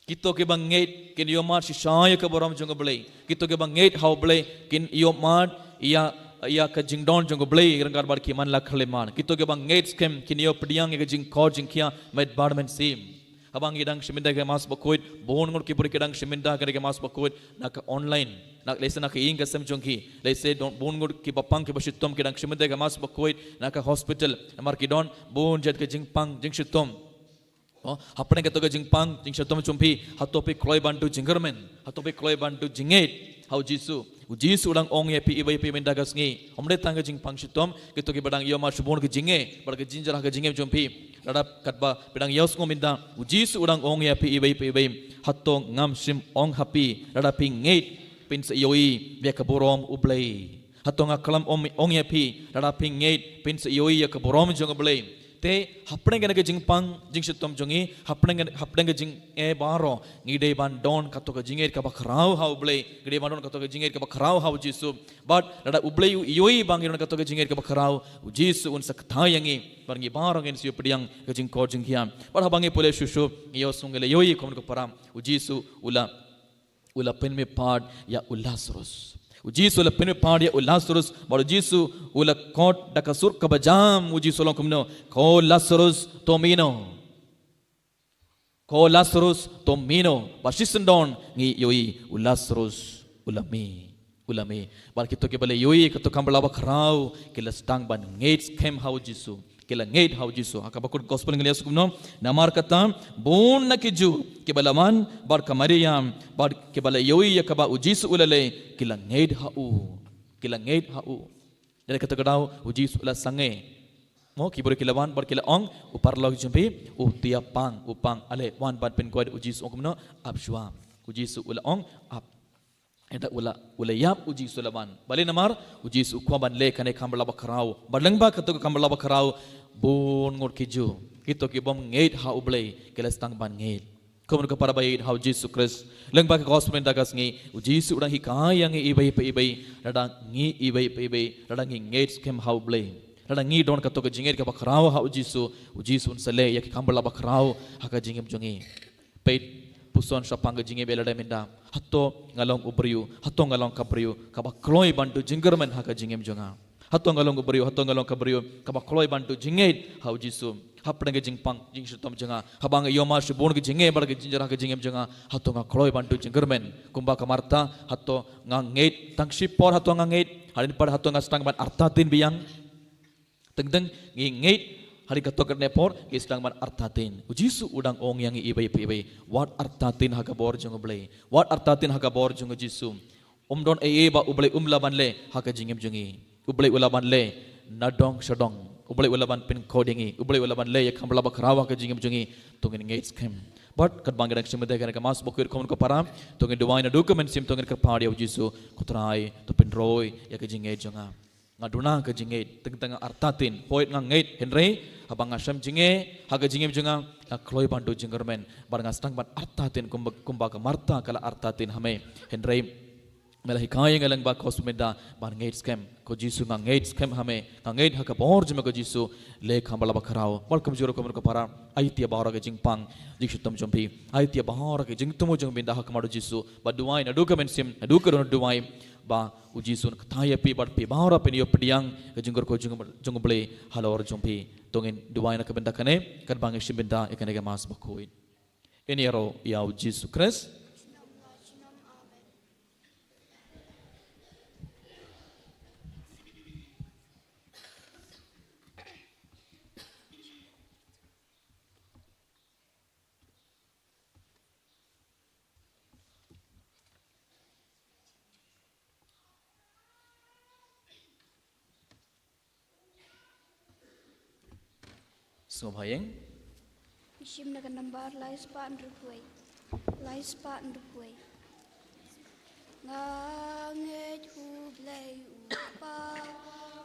Kito kiba ngeit kin ïohmad shisha ïa ka burom jong U Blei. Kito kiba ngeit ha U Blei kin ïohmad ïa, ïa ka jingdon jong U Blei ryngkat bad ki man la khyllipmat. Kito kiba ngeit skhem kin ïoh pdiang ïa ka jingkoit jingkhiah met bad mynsiem. Haba ngi dang shim bynta ka Mass Bakhuid, bun ngut ki briew ki dang shim bynta ka Mass Bakhuid na ka online. Na, lehse na ka ïing ka sem jong ki. Lehse don bun ngut kiba pang kiba shitom ki dang shim bynta ka Mass Bakhuid na ka hospital. Namar ki don bun jait ka jingpang jingshitom. Oh, hapdeng kato ka jingpang jingshitom jong phi, hato phi kloi ban duh jingkyrmen, hato phi kloi ban duh jingngeit ha U Jisu? U Jisu u dang ong ïa phi iwei pa iwei mynta ka sngi. Ym dei tang ka jingpang shitom, kito kiba dang ïohmad shibun ka jingeh bad ka jingjia ha ka jingim jong phi. Lada katba phi dang ïohsngew mynta, U Jisu u dang ong ïa phi iwei pa iwei, hato ngam shym ong ha phi, lada phi ngeit phin sa ïohi ïa ka burom U Blei? Hato nga khlem ong, ong ïa phi, lada phi ngeit phin sa ïohi ïa ka burom jong U Blei? Te hapdeng kane ka jingpang jingshitom jong ngi, hapdeng, hapdeng ka jingeh baroh, ngi dei ban don kato ka jingngeit kaba khraw ha U Blei, ngi dei ban don kato ka jingngeit kaba khraw ha U Jisu. Bad lada U Blei u ïohi ba ngi don kato ka jingngeit kaba khraw, U Jisu un sa kthai ïa ngi bad ngi baroh ngin sa ïoh pdiang ka jingkoit jingkhiah. Bad haba ngi pule shuh shuh, ngi ïohsngew, ngi la ïohi, ko mano ko para, U Jisu u la u la pynmihpat ïa u Lasarus. U Jisu u la pynmihpat ïa u Lasarus, bad U Jisu u la khot da ka sur kaba jam, U Jisu u la ong kumno? Ko Lasarus, to mih noh. Ko Lasarus, to mih noh. Ba shisien don ngi ïohi u Lasarus u la mih. U la mih. Bad kito kiba la ïohi kato ka kam ba la bakhraw, ki la sdang ban ngeit skhem ha U Jisu. Ki la ngeit ha U Jisu. Ha kaba kut gospel ngi la ïohsngew kumno? Namar kata, bun na ki Jiw kiba la wan bad ka Maria, bad kiba la ïohi ïa kaba U Jisu u la leh, ki la ngeit ha u. Ki la ngeit ha u. Dei na kata ka daw U Jisu u la sangeh. Mo, ki briew ki la wan bad ki la ong, u paralok jong phi u tiap pang, u pang. Ale, wan ban pynkoit. U Jisu u ong kumno? Ap shuwa. U Jisu u la ong, ap. Ynda u la, u la ïap, U Jisu u la wan. Balei? Namar U Jisu u kwah ban leh kane ka kam ba la bakhraw. Bad lyngba kato ka kam ba la bakhraw, bun ngut ki Jiw, kito ki bym ngeit ha U Blei, ki la sdang ban ngeit. Ko mano ko para ba ïeit ha U Jisu Khrist, lyngba ka gospel mynta ka sngi, U Jisu u dang hikai ïa ngi iwei pa iwei, lada ngi iwei pa iwei, lada ngi ngeit skhem ha U Blei, lada ngi don kato ka jingngeit kaba khraw ha U Jisu, U Jisu un sa leh ïa ki kam ba la bakhraw ha ka jingim jong ngi. Peit, puson shaphang ka jingim ïa lade mynta. Hato nga long u briew, hato nga long ka briew kaba kloi ban duh jingkyrmen ha ka jingim jong nga? Hato nga long u briew, hato nga long ka briew kaba kloi ban duh jingngeit ha u Jisu hapdeng ka jingpang jingshitom jong nga? Haba nga ïohmad shibun ka jingeh bad ka jingjynjar ha ka jingim jong nga, hato nga kloi ban duh jingkyrmen kumba ka Martha? Hato nga ngeit tang shipor, hato nga ngeit hadien pat, hato nga sdang ban artatien biang? Teng teng ngi ngeit hadien katto katne por, ngi sdang ban artatien. U Jisu u dang ong ïa ngi iwei pa iwei, wat artatien ha ka bor jong U Blei, wat artatien ha ka bor jong u Jisu. Um don ei ei ba U Blei um lah ban leh ha ka jingim jong ngi. U Blei u lah ban leh nadong shadong. U Blei u lah ban pynkhot ïa ngi. U Blei u lah ban leh ïa ka kam ba la bakhraw ha ka jingim jong ngi. To ngin ngeit skhem. Bad katba ngi dang shim bynta ïa kane ka Mass Bakhuid, ko para, to ngin duwai naduh ka mynsiem, to ngin kyrpad ïa u Jisu, ko Trai, to pynroi ïa ka jingngeit jong nga. Nga duna ka jingngeit, teng teng nga artatien, hooid nga ngeit, hynrei haba nga shem jingeh ha ka jingim jong nga, nga kloi ban duh jingkyrmen bad nga sdang ban artatien kumba, kumba ka Martha ka la artatien ha me. Hynrei me la hikai ïa nga lyngba ka Gospel mynta ban ngeit skhem. Ko Jisu, nga ngeit skhem ha me, nga ngeit ha ka bor jong me ko Jisu. Leh ka kam ba la bakhraw. Bad kumjuh ruh ko para, aiti ïa baroh ka jingpang jingshitom jong phi, aiti ïa baroh ka jingthmu jong phi da ha khmat u Jisu, bad duwai naduh ka mynsiem, naduh ka dohnud duwai, ba u Jisu un kyntait ïa phi bad phi baroh phin ïoh pdiang ka jingkyrkhu jong, jong U Blei halor jong phi. To ngin duwai na ka bynta kane katba ngi shim bynta ïa kane ka Mass Bakhuid. Ngin ïaroh ïa u Jisu Khrist. Sngewbha ïeng. Shim na ka nambar lai spah hynriewphew wei. Lai spah hynriewphew wei. Nga ngeit ha U Blei U Kpa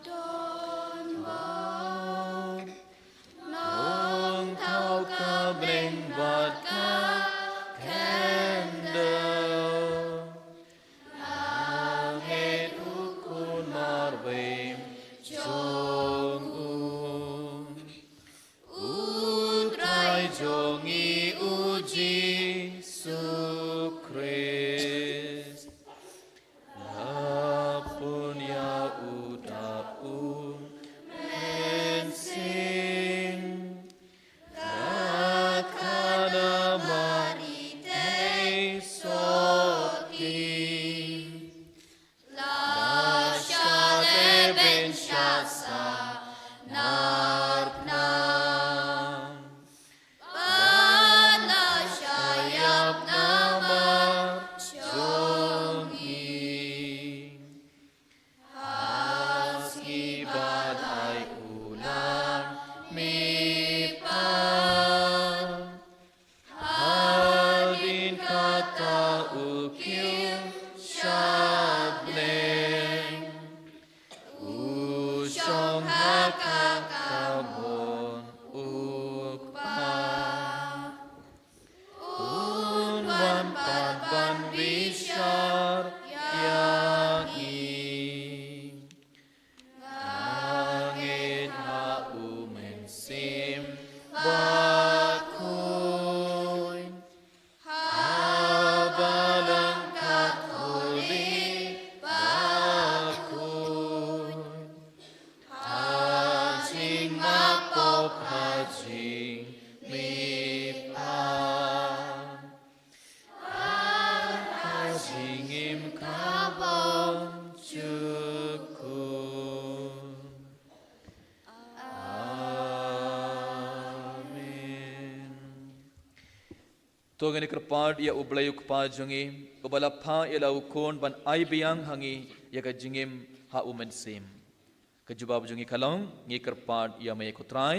don bad Nongthaw ka bneng bad ka khyndew. Nga ngeit ha U Khun marwei jong U, U Trai jong ngi U Jisu Khrist. La pun ïa U da U Mynsiem, ka Kynrad Mari te sotti. La shah leh beiñ shah sahnarphna. Bad la shah ïap namar jong ngi. Ha sngi ba lai u la mihpat. Hadien kata u kiew sha bneng. U shong ha ka kyrdan U Kpa. Un wan pat ban bishar ïa ngi. Nga ngeit ha U Mynsiem Bakhuid, ha Balang Katholik bakhuid, ha jingmap pop, ha jingmihpat, ha jingim ka bymjukut. Amen. To ngin ïa kyrpad ïa U Blei U Kpa jong ngi, uba la phah ïa la u Khun ban ai biang ha ngi ïa ka jingim ha U Mynsiem. Ka jubab jong ngi ka long, ngi kyrpad ïa me ko Trai.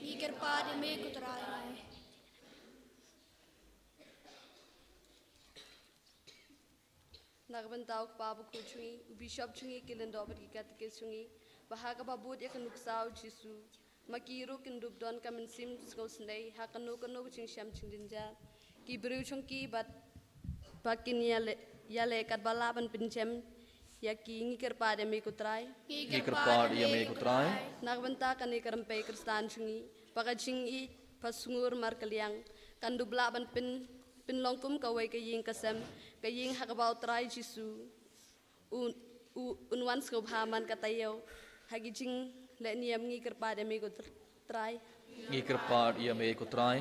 Ngi kyrpad ïa me ko Trai. Na ka bynta u Kpa Bakhuid jong ngi, u Bishop jong ngi, ki lyngdoh bad ki katekist jong ngi, ba ha kaba bud ïa ka nuksa u Jisu, ma ki ruh kin dup don ka mynsiem sngewsynei ha kano kano ka jingshem jingjynjar. Ki briew jong ki bad ba kin ïaleh, ïaleh katba lah ban pynjem ïa ki. Ngi kyrpad ïa me ko Trai. Ngi kyrpad ïa me ko Trai. Na ka bynta kane ka rympei Khristan jong ngi, ba ka jingïeit basngur markylliang kan dup lah ban pyn, pynlong kum kawei ka ïing ka sem, ka ïing ha kaba u Trai Jisu un, u, un wan sngewbha man ka taïew. Ha ki jingleh niam ngi kyrpad ïa me ko Trai. Ngi kyrpad ïa me ko Trai.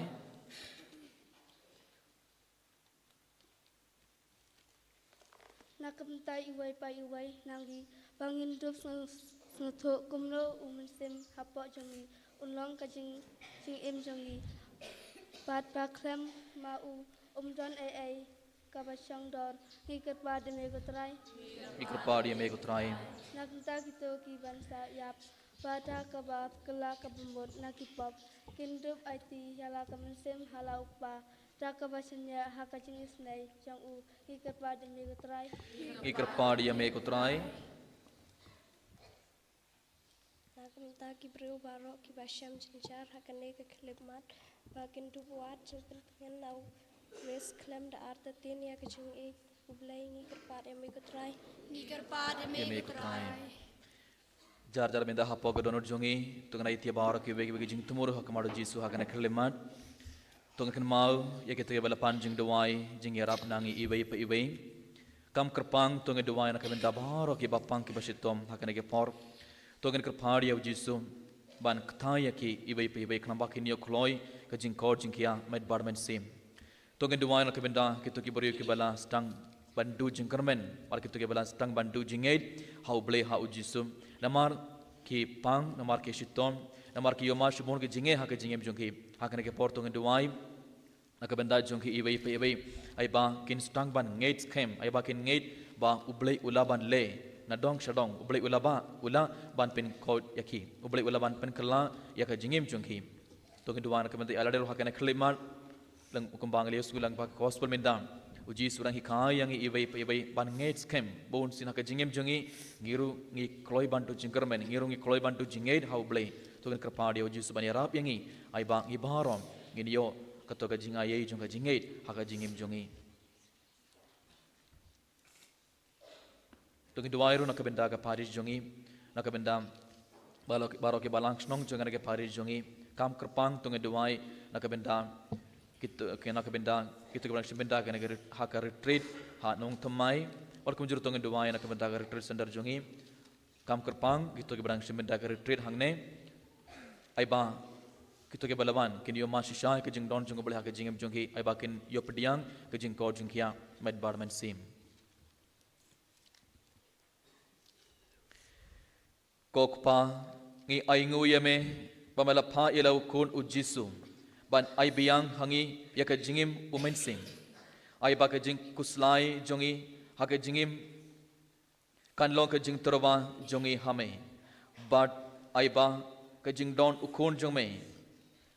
Na ka bynta iwei pa iwei na ngi, ba ngin dup sngewthuh kumno u Mynsiem hapoh jong ngi un long ka jing, jingim jong ngi. Bad ba khlem ma u ym don ei ei kaba shong dor. Ngi kyrpad ïa me ko Trai. Ngi kyrpad ïa me ko Trai. Na ka bynta kito kiban sa ïap, ba da kaba kylla kaba mut na ki pop, kin dup aiti ïa la ka mynsiem ha la u Kpa, da kaba shaniah ha ka jingisynei jong u. Ngi kyrpad ïa me ko Trai. Ngi kyrpad ïa me ko Trai. Na ka bynta ki briew baroh kiba shem jynjar ha kane ka khyllipmat, ba kin dup wad jingpyntngen na u Khrist khlem da artatien ïa ka jingïeit U Blei. Ngi kyrpad ïa me ko Trai. Ngi kyrpad ïa me ko Trai. Jar jar mynta hapoh ka dohnud jong ngi, to ngin ïa baroh kiwei kiwei ki jingthmu ruh ha khmat u Jisu ha kane ka khyllipmat. To ngin kynmaw ïa kito kiba la pan jingduwai jingïarap na ngi iwei pa iwei. Kam kyrpang to ngin duwai na ka bynta baroh kiba pang kiba shitom ha kane ka por. To ngin kyrpad ïa u Jisu ban kthai ïa ki iwei pa iwei khnang ba kin ïoh kloi ka jingkor jingkhiah met bad mynsiem. To ngin duwai na ka bynta kito ki briew kiba la sdang ban duh jingkyrmen bad kito kiba la sdang ban duh jingngeit ha U Blei ha u Jisu. Namar ki pang, namar ki shitom, namar ki ïohmad shibun ki jingeh ha ka jingim jong ki. Ha kane ka por to ngin duwai na ka bynta jong ki iwei pa iwei, ai ba kin sdang ban ngeit skhem, ai ba kin ngeit ba U Blei u lah ban leh na dong sha dong, U Blei u lah ba, u lah ban pynkoit ïa ki, U Blei u lah ban pynkylla ïa ka jingim jong ki. To ngin duwai na ka bynta ïa lade ruh ha kane ka khyllipmat. Lang u kumba ngi la ïohsngew lang ba ka gospel mynta, u Jisu u dang hikai ïa ngi iwei pa iwei ban ngeit skhem. Bun sien ha ka jingim jong ngi, ngi ruh ngi kloi ban duh jingkyrmen, ngi ruh ngi kloi ban duh jingngeit ha U Blei. To ngin kyrpad ïa u Jisu ban ïarap ïa ngi, ai ba ngi baroh ngin ïoh kato ka jingai jong ka jingngeit ha ka jingim jong ngi. To ngin duwai ruh na ka bynta ka parish jong ngi, na ka bynta baroh, baroh kiba lang shnong jong ngi na ka parish jong ngi. Kam kyrpang to ngin duwai na ka bynta kito, ki na ka bynta kito kiba dang shim bynta ha ka ret-, ha ka retreat ha Nongthymmai. Bad kumjuh ruh to ngin duwai na ka bynta ka retreat center jong ngi. Kam kyrpang kito kiba dang shim bynta ka retreat hangne, ai ba kito kiba la wan kin ïohmad shisha ïa ka jingdon jong U Blei ha ka jingim jong ki, ai ba kin ïoh pdiang ka jingkor jingkhiah met bad mynsiem. Ko Kpa, ngi ainguh ïa me ba me la phah ïa la u Khun u Jisu ban ai biang ha ngi ïa ka jingim u mynsiem. Ai ba ka jingkhuslai jong ngi ha ka jingim kan long ka jingtyrwa jong ngi ha me, bad ai ba ka jingdon u Khun jong me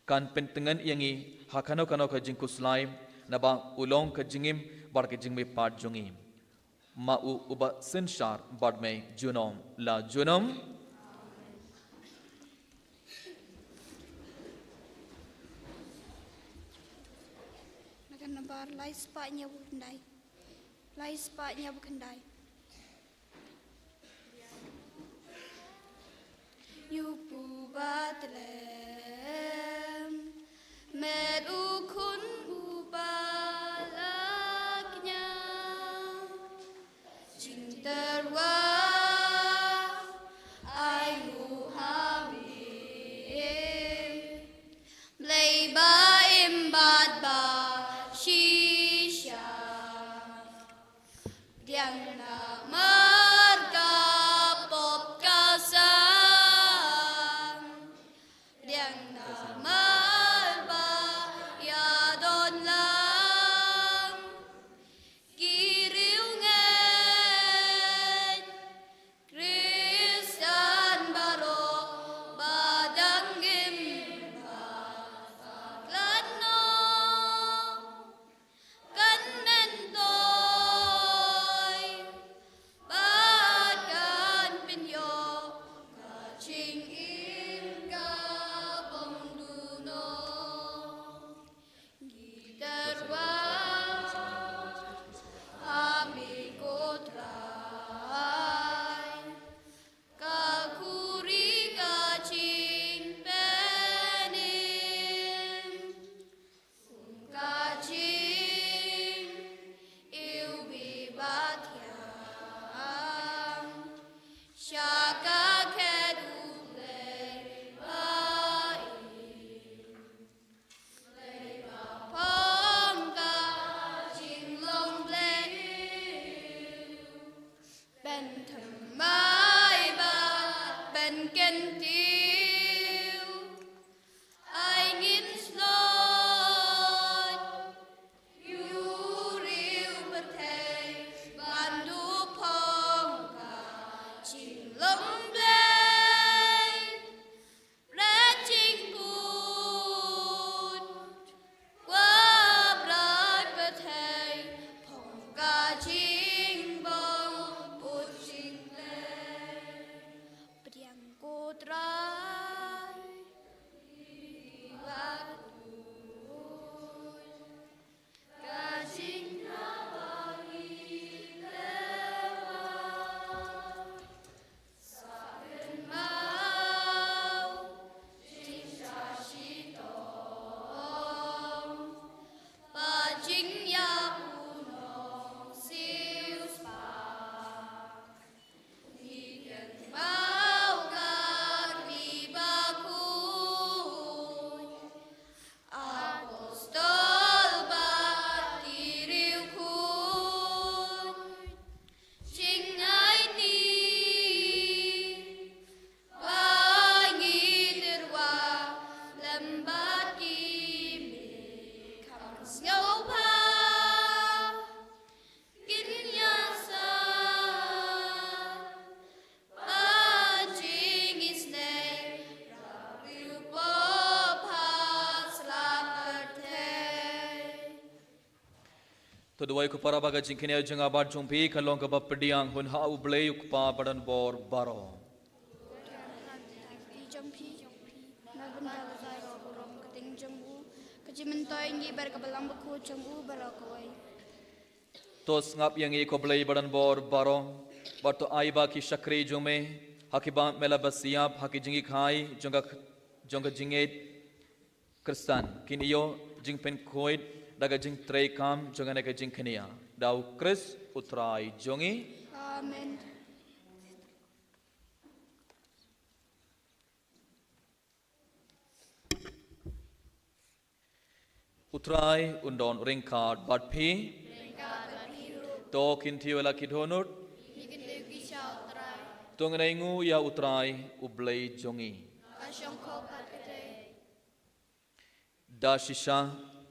kan pyntngen ïa ngi ha kano kano ka jingkhuslai, naba u long ka jingim bad ka jingmihpat jong ngi. Ma u uba synshar bad me junom la junom. Na ka nambar lai spah hynñiew phew khyndai. Lai spah hynñiew phew khyndai. Ïa u Batlem, met u Khun uba la kñia. Jingtyrwa ai nguh ha me, Blei ba im bad ba shisha. Pdiang namar ka pop ka san, pdiang namar ba ïadon lang ki riewngeit Khristan baroh ba dang im bad ba khlad noh. Kan myntoi Ken ken tiu ai ngin slot yu riu pyrthei ban du phong ka jinglong blei. Red jingput kwa brai pyrthei phong ka jingbong put jinglei. Pdiang ko Trai. Ka jingkyrpad ngi kyrpad. Sa kynmaw jingshah shitom bad jingïap u nongsiewspah. Kin ïa sa ba jingisynei, rap riew pop ha slap pyrthei. To duwai ko para ba ka jingkñia jong nga bad jong phi kan long kaba pdiang hun ha U Blei U Kpa badonbor baroh. Jong phi, jong phi. Na bynta ka jingburom ka ding jong u, ka jingmyntoi ngi bad ka balang bakhuid jong u baroh kawei. To sngap ïa ngi ko Blei badonbor baroh, bad to ai ba ki shakri jong me, ha kiba me la basiap ha ki jingïakhai jong ka, jong ka jingngeit Khristan, kin ïoh jingpynkhuid da ka jingtrei kam jong kane ka jingkñia. Da U Khrist U Trai jong ngi. Amen. U Trai un don ryngkat bad phi. To kin tip ïa la ki dohnud. To ngin ai nguh ïa U Trai U Blei jong ngi. Da shisha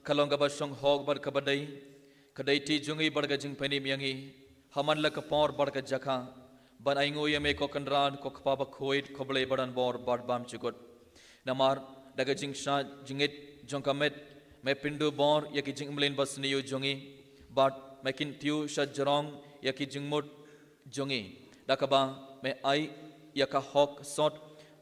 ka long kaba shong hok bad kaba dei, ka dei ti jong ngi bad ka jingpynim ïa ngi ha man la ka por bad ka jaka ban ai nguh ïa me ko Kynrad, ko Kpa bakhuid, ko Blei badonbor bad bymjukut. Namar da ka jingshah jingit jong ka met me pynduh bor ïa ki jingmlien basniew jong ngi, bad me kyntiew shajrong ïa ki jingmut jong ngi, da kaba me ai ïa ka hok sot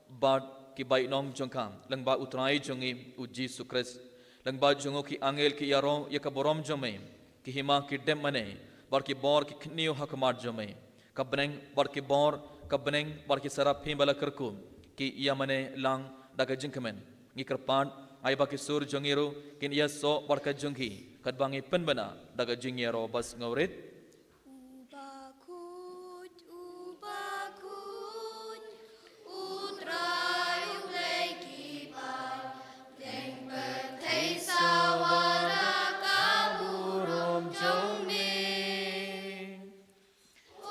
bad ki bainong jong ka lyngba U Trai jong ngi U Jisu Khrist. Lyngba jong u ki angel ki ïaroh ïa ka burom jong me, ki hima ki dem mane bad ki bor ki khynñiuh ha khmat jong me. Ka bneng bad ki bor, ka bneng bad ki saraphim ba la kyrkhu ki ïa mane lang da ka jingkmen. Ngi kyrpad ai ba ki sur jong ngi ruh kin ïasoh bad ka jong ki, katba ngi pynbna da ka jingïaroh ba sngewrit. U bakhuid, u bakhuid, U Trai U Blei ki paidbah pyrthei sa wad da ka burom jong me.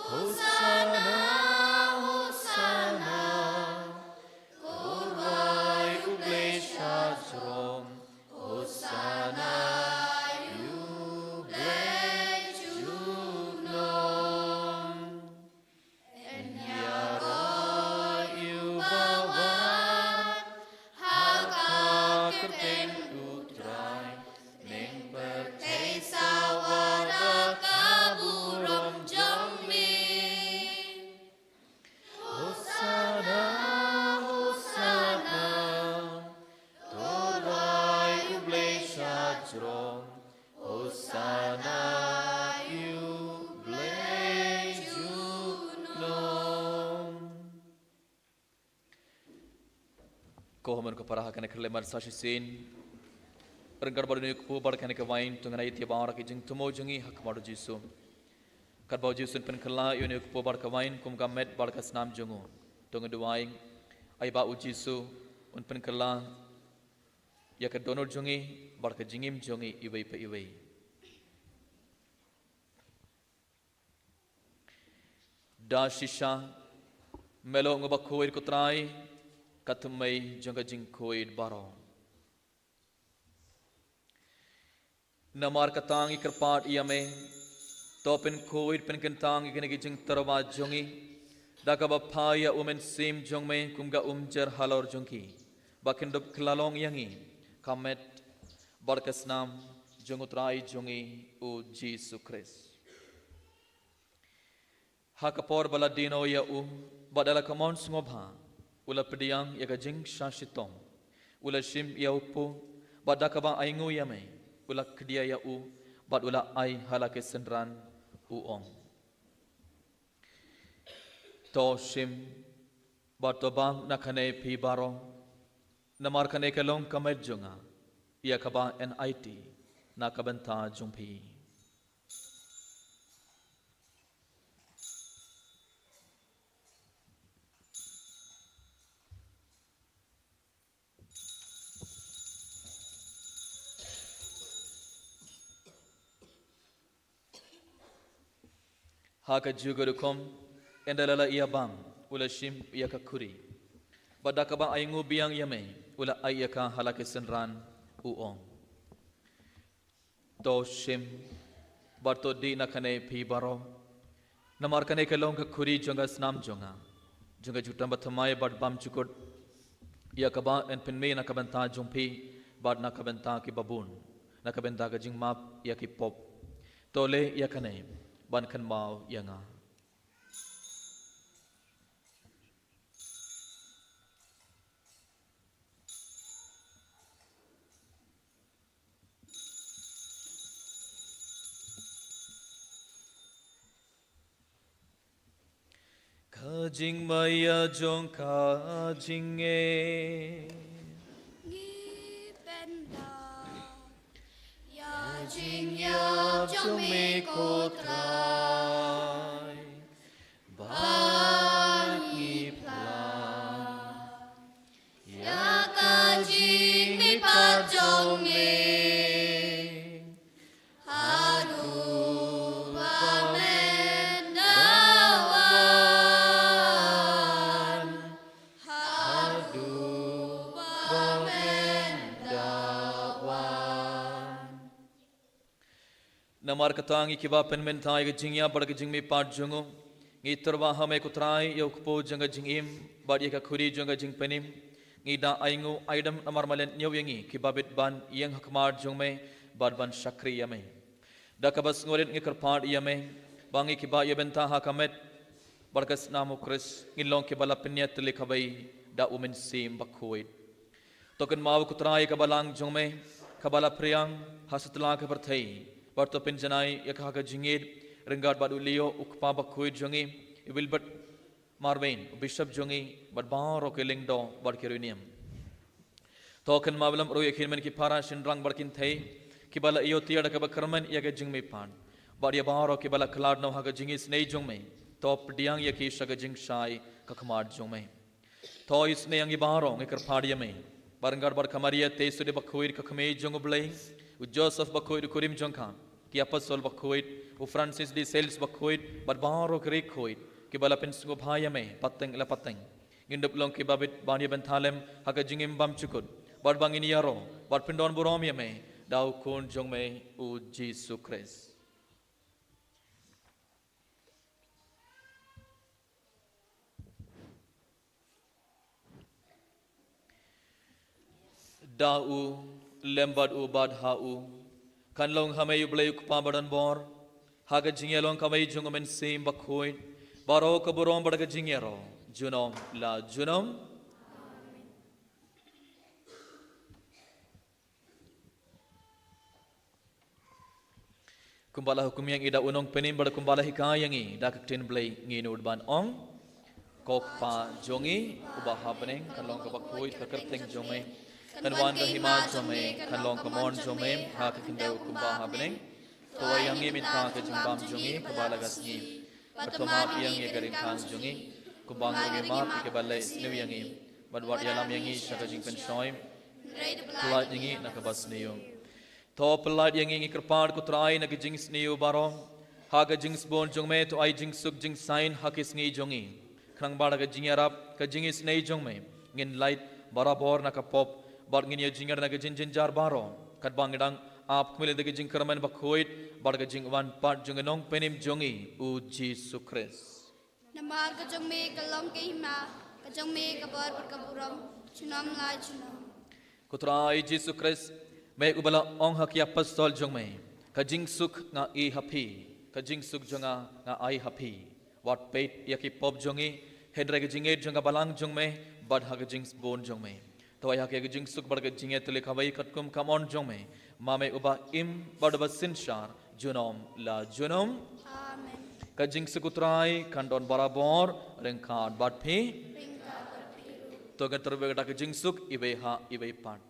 Hosana, Hosana, ko rwai U Blei shajrong. Hosana ïa U Blei junom. Yn ïaroh ïa u ba wad ha ka kyrteng U Trai. Bneng pyrthei sa wad da ka burom jong me. Hosana, Hosana, to rwai U Blei shajrong. Hosana ïa U Blei junom. Ko hynmen ko para, ha kane ka khyllipmat sa shisien, ryngkat bad une u kpu bad kane ka wain, to ngin ïa tip ba ha ki jingthmu jong ngi ha khmat U Jisu. Katba U Jisu un pynkylla ïa une u kpu bad ka wain kum ka met bad ka snam jong u, to ngin duwai ai ba U Jisu un pynkylla ïa ka dohnud jong ngi bad ka jingim jong ngi iwei pa iwei. Da shisha Me long uba khuid, ko Trai, ka thymmei jong ka jingkhuid baroh. Namar kata ngi kyrpad ïa me, to pynkhuid pynkyntang ïa kine ki jingtyrwa jong ngi da kaba phah ïa u Mynsiem jong me kum ka umjer halor jong ki, ba kin dup kylla long ïa ngi ka met bad ka snam jong u Trai jong ngi u Jisu Khrist. Ha ka por ba la die noh ïa u, bad da la ka mon sngewbha, u la pdiang ïa ka jingshah shitom, u la shim ïa u kpu, bad da kaba ainguh ïa me, u la khdia ïa u, bad u la ai ha la ki synran, u ong: To shim, bad to bam na kane phi baroh, namar kane ka long ka met jong nga, ïa kaba yn aiti na ka bynta jong phi. Ha kajuh ka rukom, ynda la la ïa bam, u la shim ïa ka khuri, bad da kaba ainguh biang ïa me, u la ai ïa ka ha la ki synran, u ong: To shim, bad to dih na kane phi baroh, namar kane ka long ka khuri jong ka snam jong nga, jong ka jutang bathymmai bad bymjukut, ïa kaba yn pynmih na ka bynta jong phi, bad na ka bynta ki babun, na ka bynta ka jingmap ïa ki pop. To leh ïa kane ban kynmaw ïa nga. Ka jingmaïa jong ka jingngeit. Ngi pyndonkam ïa ka jingïap jong me, ko Trai, bad ngi pyndonkam ïa ka jingmihpat jong me, haduh ba men da wan, haduh ba men da wan. Namar kata ngi kiba pynmynta ïa ka jingïap bad ka jingmihpat jong u, ngi tyrwa ha me, ko Trai, ïa u kpu jong ka jingim bad ïa ka khuri jong ka jingpynim. Ngi da ainguh aidem namar me leh ñiew ïa ngi kiba bit ban ïeng ha khmat jong me bad ban shakri ïa me. Da kaba sngewrit ngi kyrpad ïa me ba ngi kiba ïa bynta ha ka met bad ka snam u Khrist ngin long kiba la pynïatylli kawei da u Mynsiem Bakhuid. To kynmaw, ko Trai, ïa ka balang jong me kaba la phriang ha satlak ka pyrthei, bad to pynjanai ïa ka ha ka jingïeit ryngkat bad u Leo, u kpa bakhuid jong ngi, u Wilbert Marwein, u bishop jong ngi, bad baroh ki lyngdoh bad ki riewniam. To kynmaw lem ruh ïa ki hynmen ki para, shynrang bad kynthei kiba la ïoh tiar da kaba kyrmen ïa ka jingmihpat, bad ïa baroh kiba la khlad noh ha ka jingisynei jong me, to pdiang ïa ki sha ka jingshai ka khmat jong me. To isynei ïa ngi baroh, ngi kyrpad ïa me ba ryngkat bad ka Maria Theisotti Bakhuid, ka Kmie jong u Blei, u Joseph Bakhuid, u kurim jong ka, ki apostol bakhuid, u Francis de Sales Bakhuid, bad baroh ki riewkhuid kiba la pynsngewbha ïa me pateng la pateng, ngin dup long kiba bit ban ïa bynta lem ha ka jingim bymjukut, bad ba ngin ïaroh bad pyndonburom ïa me da u Khun jong me, u Jisu Khrist. Da u, lem bad u, bad ha u, kan long ha me U Blei U Kpa badonbor, ha ka jingïalong kawei jong U Mynsiem Bakhuid, baroh ka burom bad ka jingïaroh junom la junom. Kumba la hukum ïa ngi da u nongpynim bad kumba la hikai ïa ngi da ka ktien Blei, ngin nud ban ong: Ko Kpa jong ngi uba ha bneng, kan long kaba khuid ka kyrteng jong me, kan wan ka hima jong me, kan long ka mon jong me ha ka khyndew kumba ha bneng. To ai ïa ngi mynta ka jingbam jong ngi kaba la ka sngi, bad to map ïa ngi ka ryngkang jong ngi, kumba ngi ruh ngi map ïa kiba leh sniew ïa ngi, bad wat ïalam ïa ngi sha ka jingpynshoi, pynlait ïa ngi na kaba sniew. To pynlait ïa ngi, ngi kyrpad ko Trai, na ki jingsniew baroh, ha ka jingsbun jong me to ai jingsuk jingsain ha ki sngi jong ngi, Khnang ba da ka jingïarap, ka jingisynei jong me, ngin lait barabor na ka pop, bad ngin ïa jngai na ka jingjynjar baroh, katba ngi dang ap khmih da ka jingkyrmen bakhuid bad ka jingwan pat jong ka Nongpynim jong ngi, u Jisu Khrist. Namar ka jong me ka long ka hima, ka jong me ka bor bad ka burom, junom la junom. Ko Trai Jisu Khrist, me uba la ong ha ki apostol jong me, ka jingsuk nga ai ha phi, ka jingsuk jong nga nga ai ha phi. Wat peit ïa ki pop jong ngi, hynrei ka jingngeit jong ka balang jong me, bad ha ka jingsbun jong me. To ai ha ki ka jingsuk bad ka jingïatylli kawei katkum ka mon jong me, ma me uba im bad uba synshar, junom la junom. Amen. Ka jingsuk u Trai kan don barabor ryngkat bad phi. Ryngkat bad phi ruh. To ngin tyrwa da ka jingsuk iwei ha iwei pat.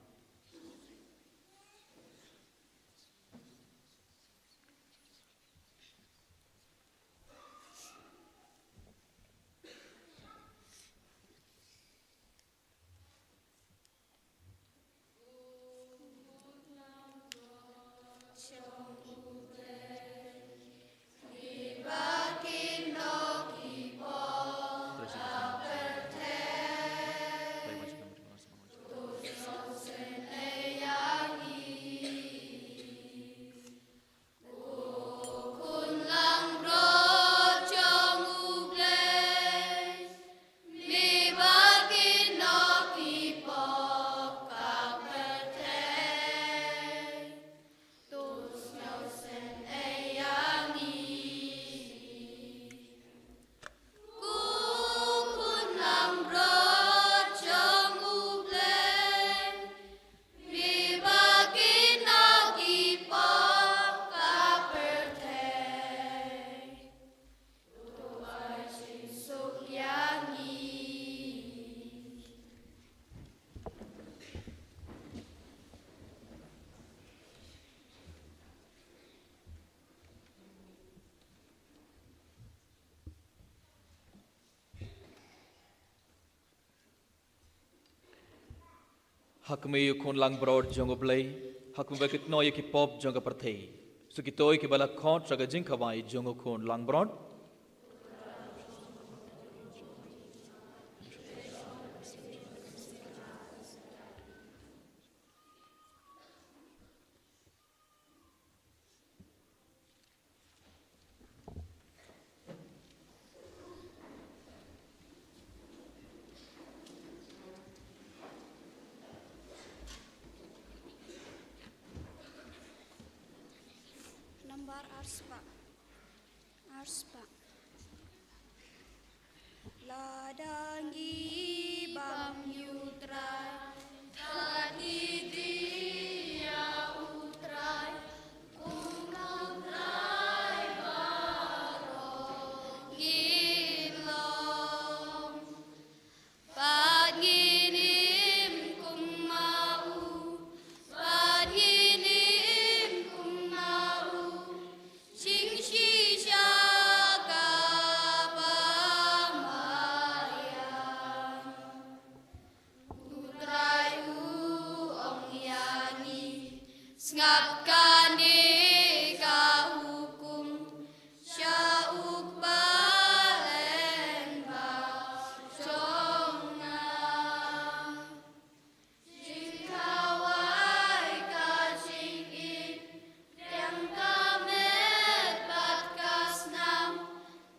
Ha khmih u Khun langbrot jong U Blei, ha khmih ba kynnoh ïa ki pop jong ka pyrthei. Sa kito kiba la khot sha ka jingkhawai jong u Khun langbrot. Nambar arspah. Arspah. Lada ngi bam ïa u Trai, lada ngi die ïa u Trai, kum u Trai baroh ngin long. Bad ngin im kum ma u, bad ngin im kum ma u, jingshisha kaba maïan. U Trai u ong ïa ngi, sngap kane ka hukum sha u kpa lyngba jong nga. Jingkhawai ka jingim, pdiang ka met bad ka snam,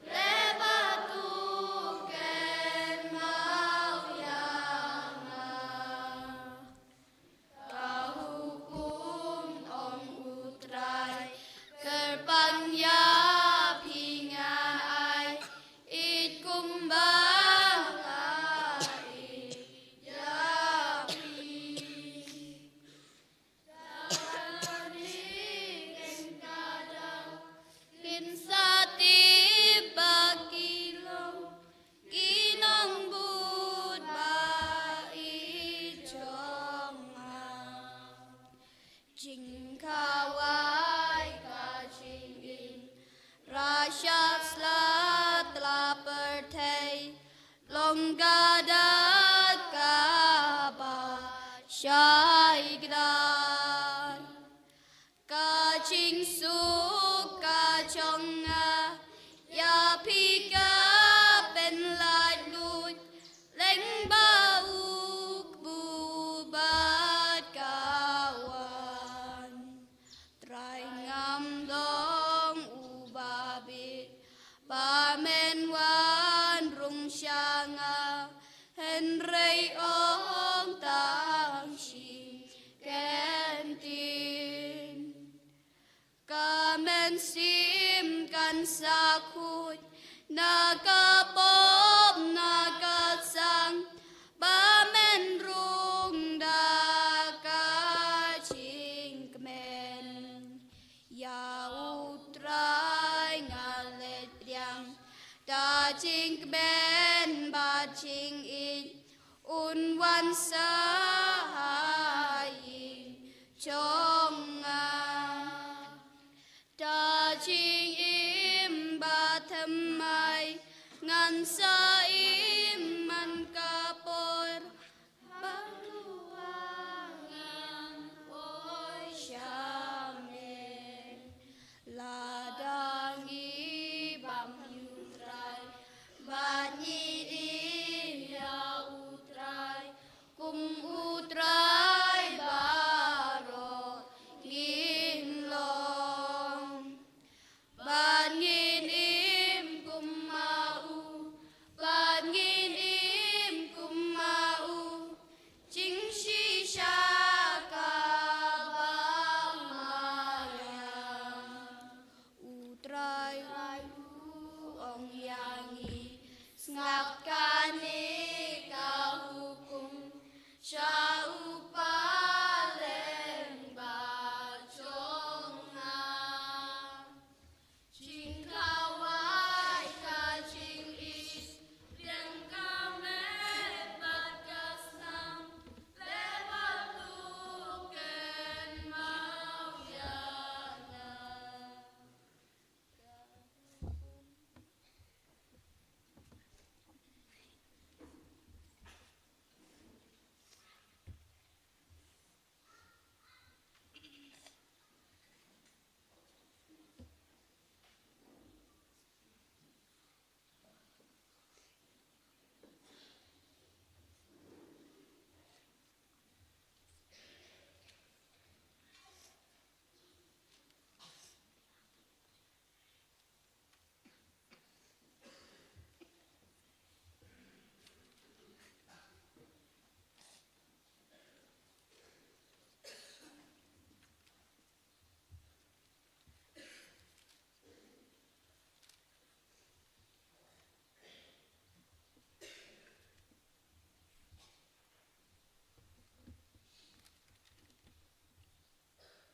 leh bad u kynmaw ïa nga. Ka hukum, ong u Trai, kyrpang ïa phi ngan ai, ïeit kumba nga ïeit ïa phi. Kin sa tip ba ki long ki nongbud ba ïeit jong nga. Jingkhawai ka jingim, rashiap sla tla pyrthei, long ka dak kaba shai kdar. Ka jingsuk ka jong nga ïa phi ka pynlait Jingkmen bad jingïeit un wan sa ha ïing jong nga. Da jingim bathymmai ngan sa im man ka por ba ngan poi sha me. Lada ngi bam ïa U Trai bad ngi im ïa U Trai, kum U Trai baroh ngin long. Bad ngin im kum ma u, bad ngin im kum ma u, jingshisha ka bang ma ïa. U Trai u ong ïa ngi, sngap kane ka hukum, sha u paidbah jong nga. Jingkhawai ka jingïeit, pdiang ka met bad ka snam, leh ba u kynmaw ïa nga.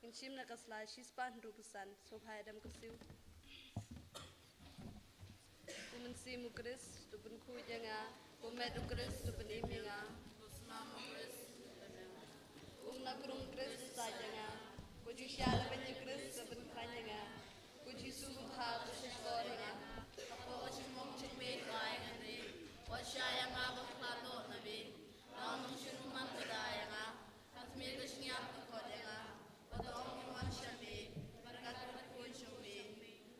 Ngin shim na ka sla shispah hynriewphew san, sngewbha ïa dam ka siew. U Mynsiem u Khrist u pynkhuid ïa nga, u met u Khrist u pynim ïa nga. U la krung Khrist u said ïa nga, u jingshisha la beiñ u Khrist u pynkhlaiñ ïa nga. U Jisu u bha u shisha ïa nga. Hapoh ka jingmong jingpeit ba ïa nga ri, wat shah ïa nga ba khlad noh na beiñ. Nga ong jingmut man ka da ïa nga. Ka tmier ka jingïap ka khot ïa nga. Ba to ong ïa wan sha me, bad ka kyrkhu jong me,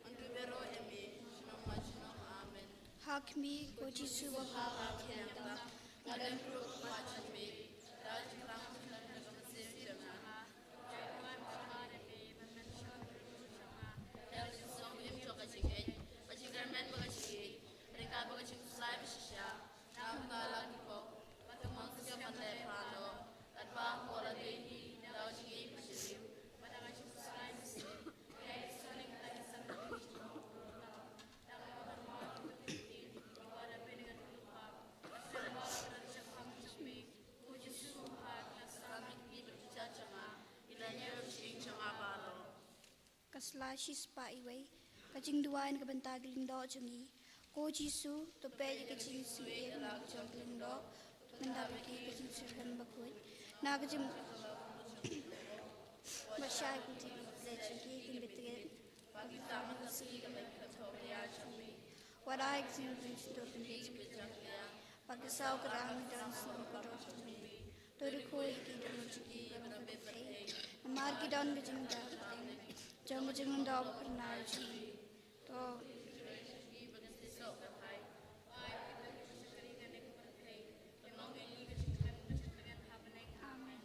ong ki baroh ïa me, junom ma junom. Amen. Ha khmih, ko Jisu ba bha, ha khmih ïa nga. Nga don ruh ha khmat jong me, da jingpang jong me, da ka mynsiem jong nga. Ka jingsuk im jong ka jingngeit, ka jingkyrmen bad ka jingïeit, ryngkat bad ka jingkhuslai ba shisha. Namar la ki pop, ba ka mon ka ban leh phano, katba hapoh lade hi, da ka jingim ka jingim, ba da ka jingkhuslai mynsiem, ka jingkhuslai ka jingim, Ka sla shispah wei, ka jingduwai na ka bynta ki lyngdoh jong ngi. Ko Jisu, to peit ïa ka jingsngewsih jong ki lyngdoh, to pyndap ïa ki ka jingshitrhem bakhuid. Na ka jing- Wat shah ïa ka jingïeit jong ki kin bit rit. Wat ai ka jingïeit jong ki kin bit rit. Ba ki saw ki rang ki don sngewbha ka doh jong me. To dei khuid ki don jong ki ba don pyrthei. Namar ki don ka jingdap jong ka jingdap kyrnai jong me. To Amen.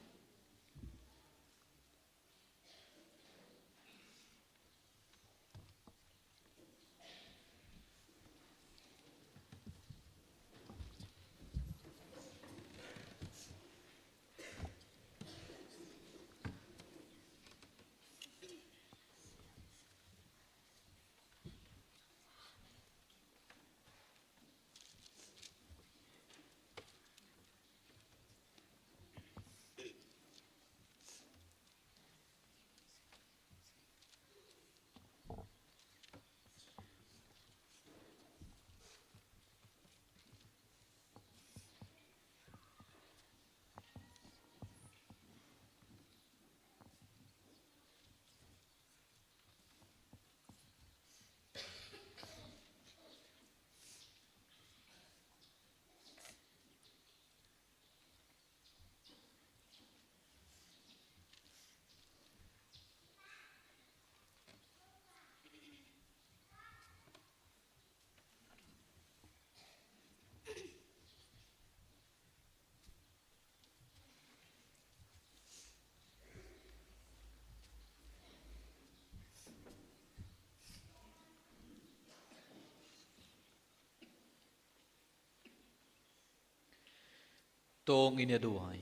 To ngin ïa duwai.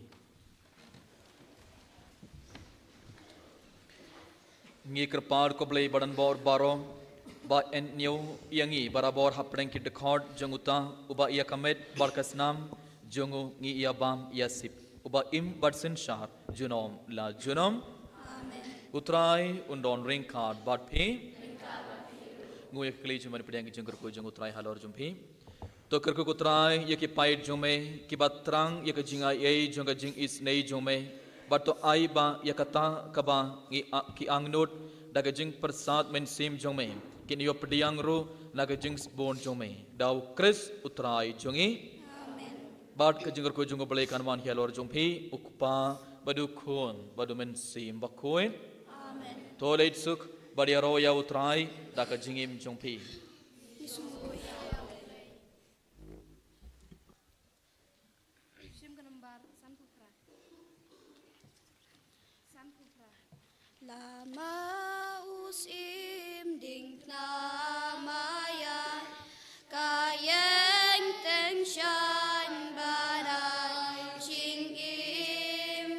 Ngi kyrpad ko Blei badonbor baroh, ba yn ñiew ïa ngi barabor hapdeng ki dkhot jong uta uba ïa ka met bad ka snam jong u ngi ïa bam ïa sip, uba im bad synshar junom la junom. Amen. U Trai un don ryngkat bad phi. Ngu ïa ka kylli jong me na pdeng ka jingkyrkhu jong u Trai halor jong phi. To kyrkhu ko Trai ïa ki paid jong me kiba thrang ïa ka jingai ei jong ka jingisynei jong me. Bad to ai ba ïa kata kaba ngi a-, ki angnud da ka jingpyrsad mynsiem jong me, kin ïoh pdiang ruh na ka jingsbun jong me. Da u Khrist u Trai jong ngi. Amen. Bad ka jingkyrkhu jong u Blei kan wan halor jong phi, u Kpa bad u Khun bad u Mynsiem Bakhuid. Amen. To leit suk bad ïaroh ïa u Trai da ka jingim jong phi. Shim ka nambar sanphew phra. Sanphew phra. Lama u Syiem Diengphna Maïan, ka ïeng tyngshaiñ bad ai jingim.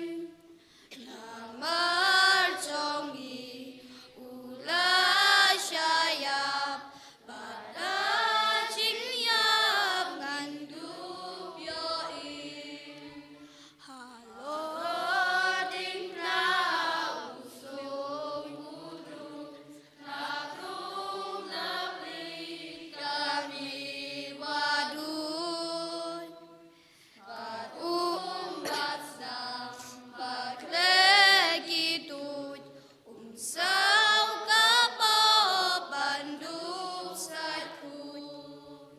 Namar jong ngi u la shah ïap, bad da jingïap ngan dup ïohi. Halor diengphna u sum u dum, la rung la plie ka miwa duh. Bad um bad snam bad khleh ki tuid, um saw ka pop ban dup sait khuid.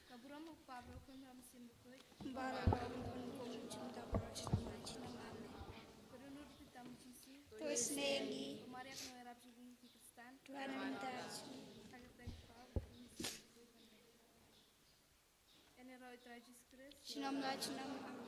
Ka burom u Kpa, bad u Khun bad u Mynsiem Bakhuid. Bad u Khun kum jingtap baroh shi tamlai shi tamlai. Ka dohnud u Trai Jisu. To isynei ïa ngi. Ko Maria ka nongïarap jong ki Khristan. To wanrah ïa ngi. Ha ka kyrteng u Kpa, u Khun bad u Mynsiem Bakhuid. Ïa ngi ïaroh ïa u Trai Jisu Khrist. Junom la junom. Amen.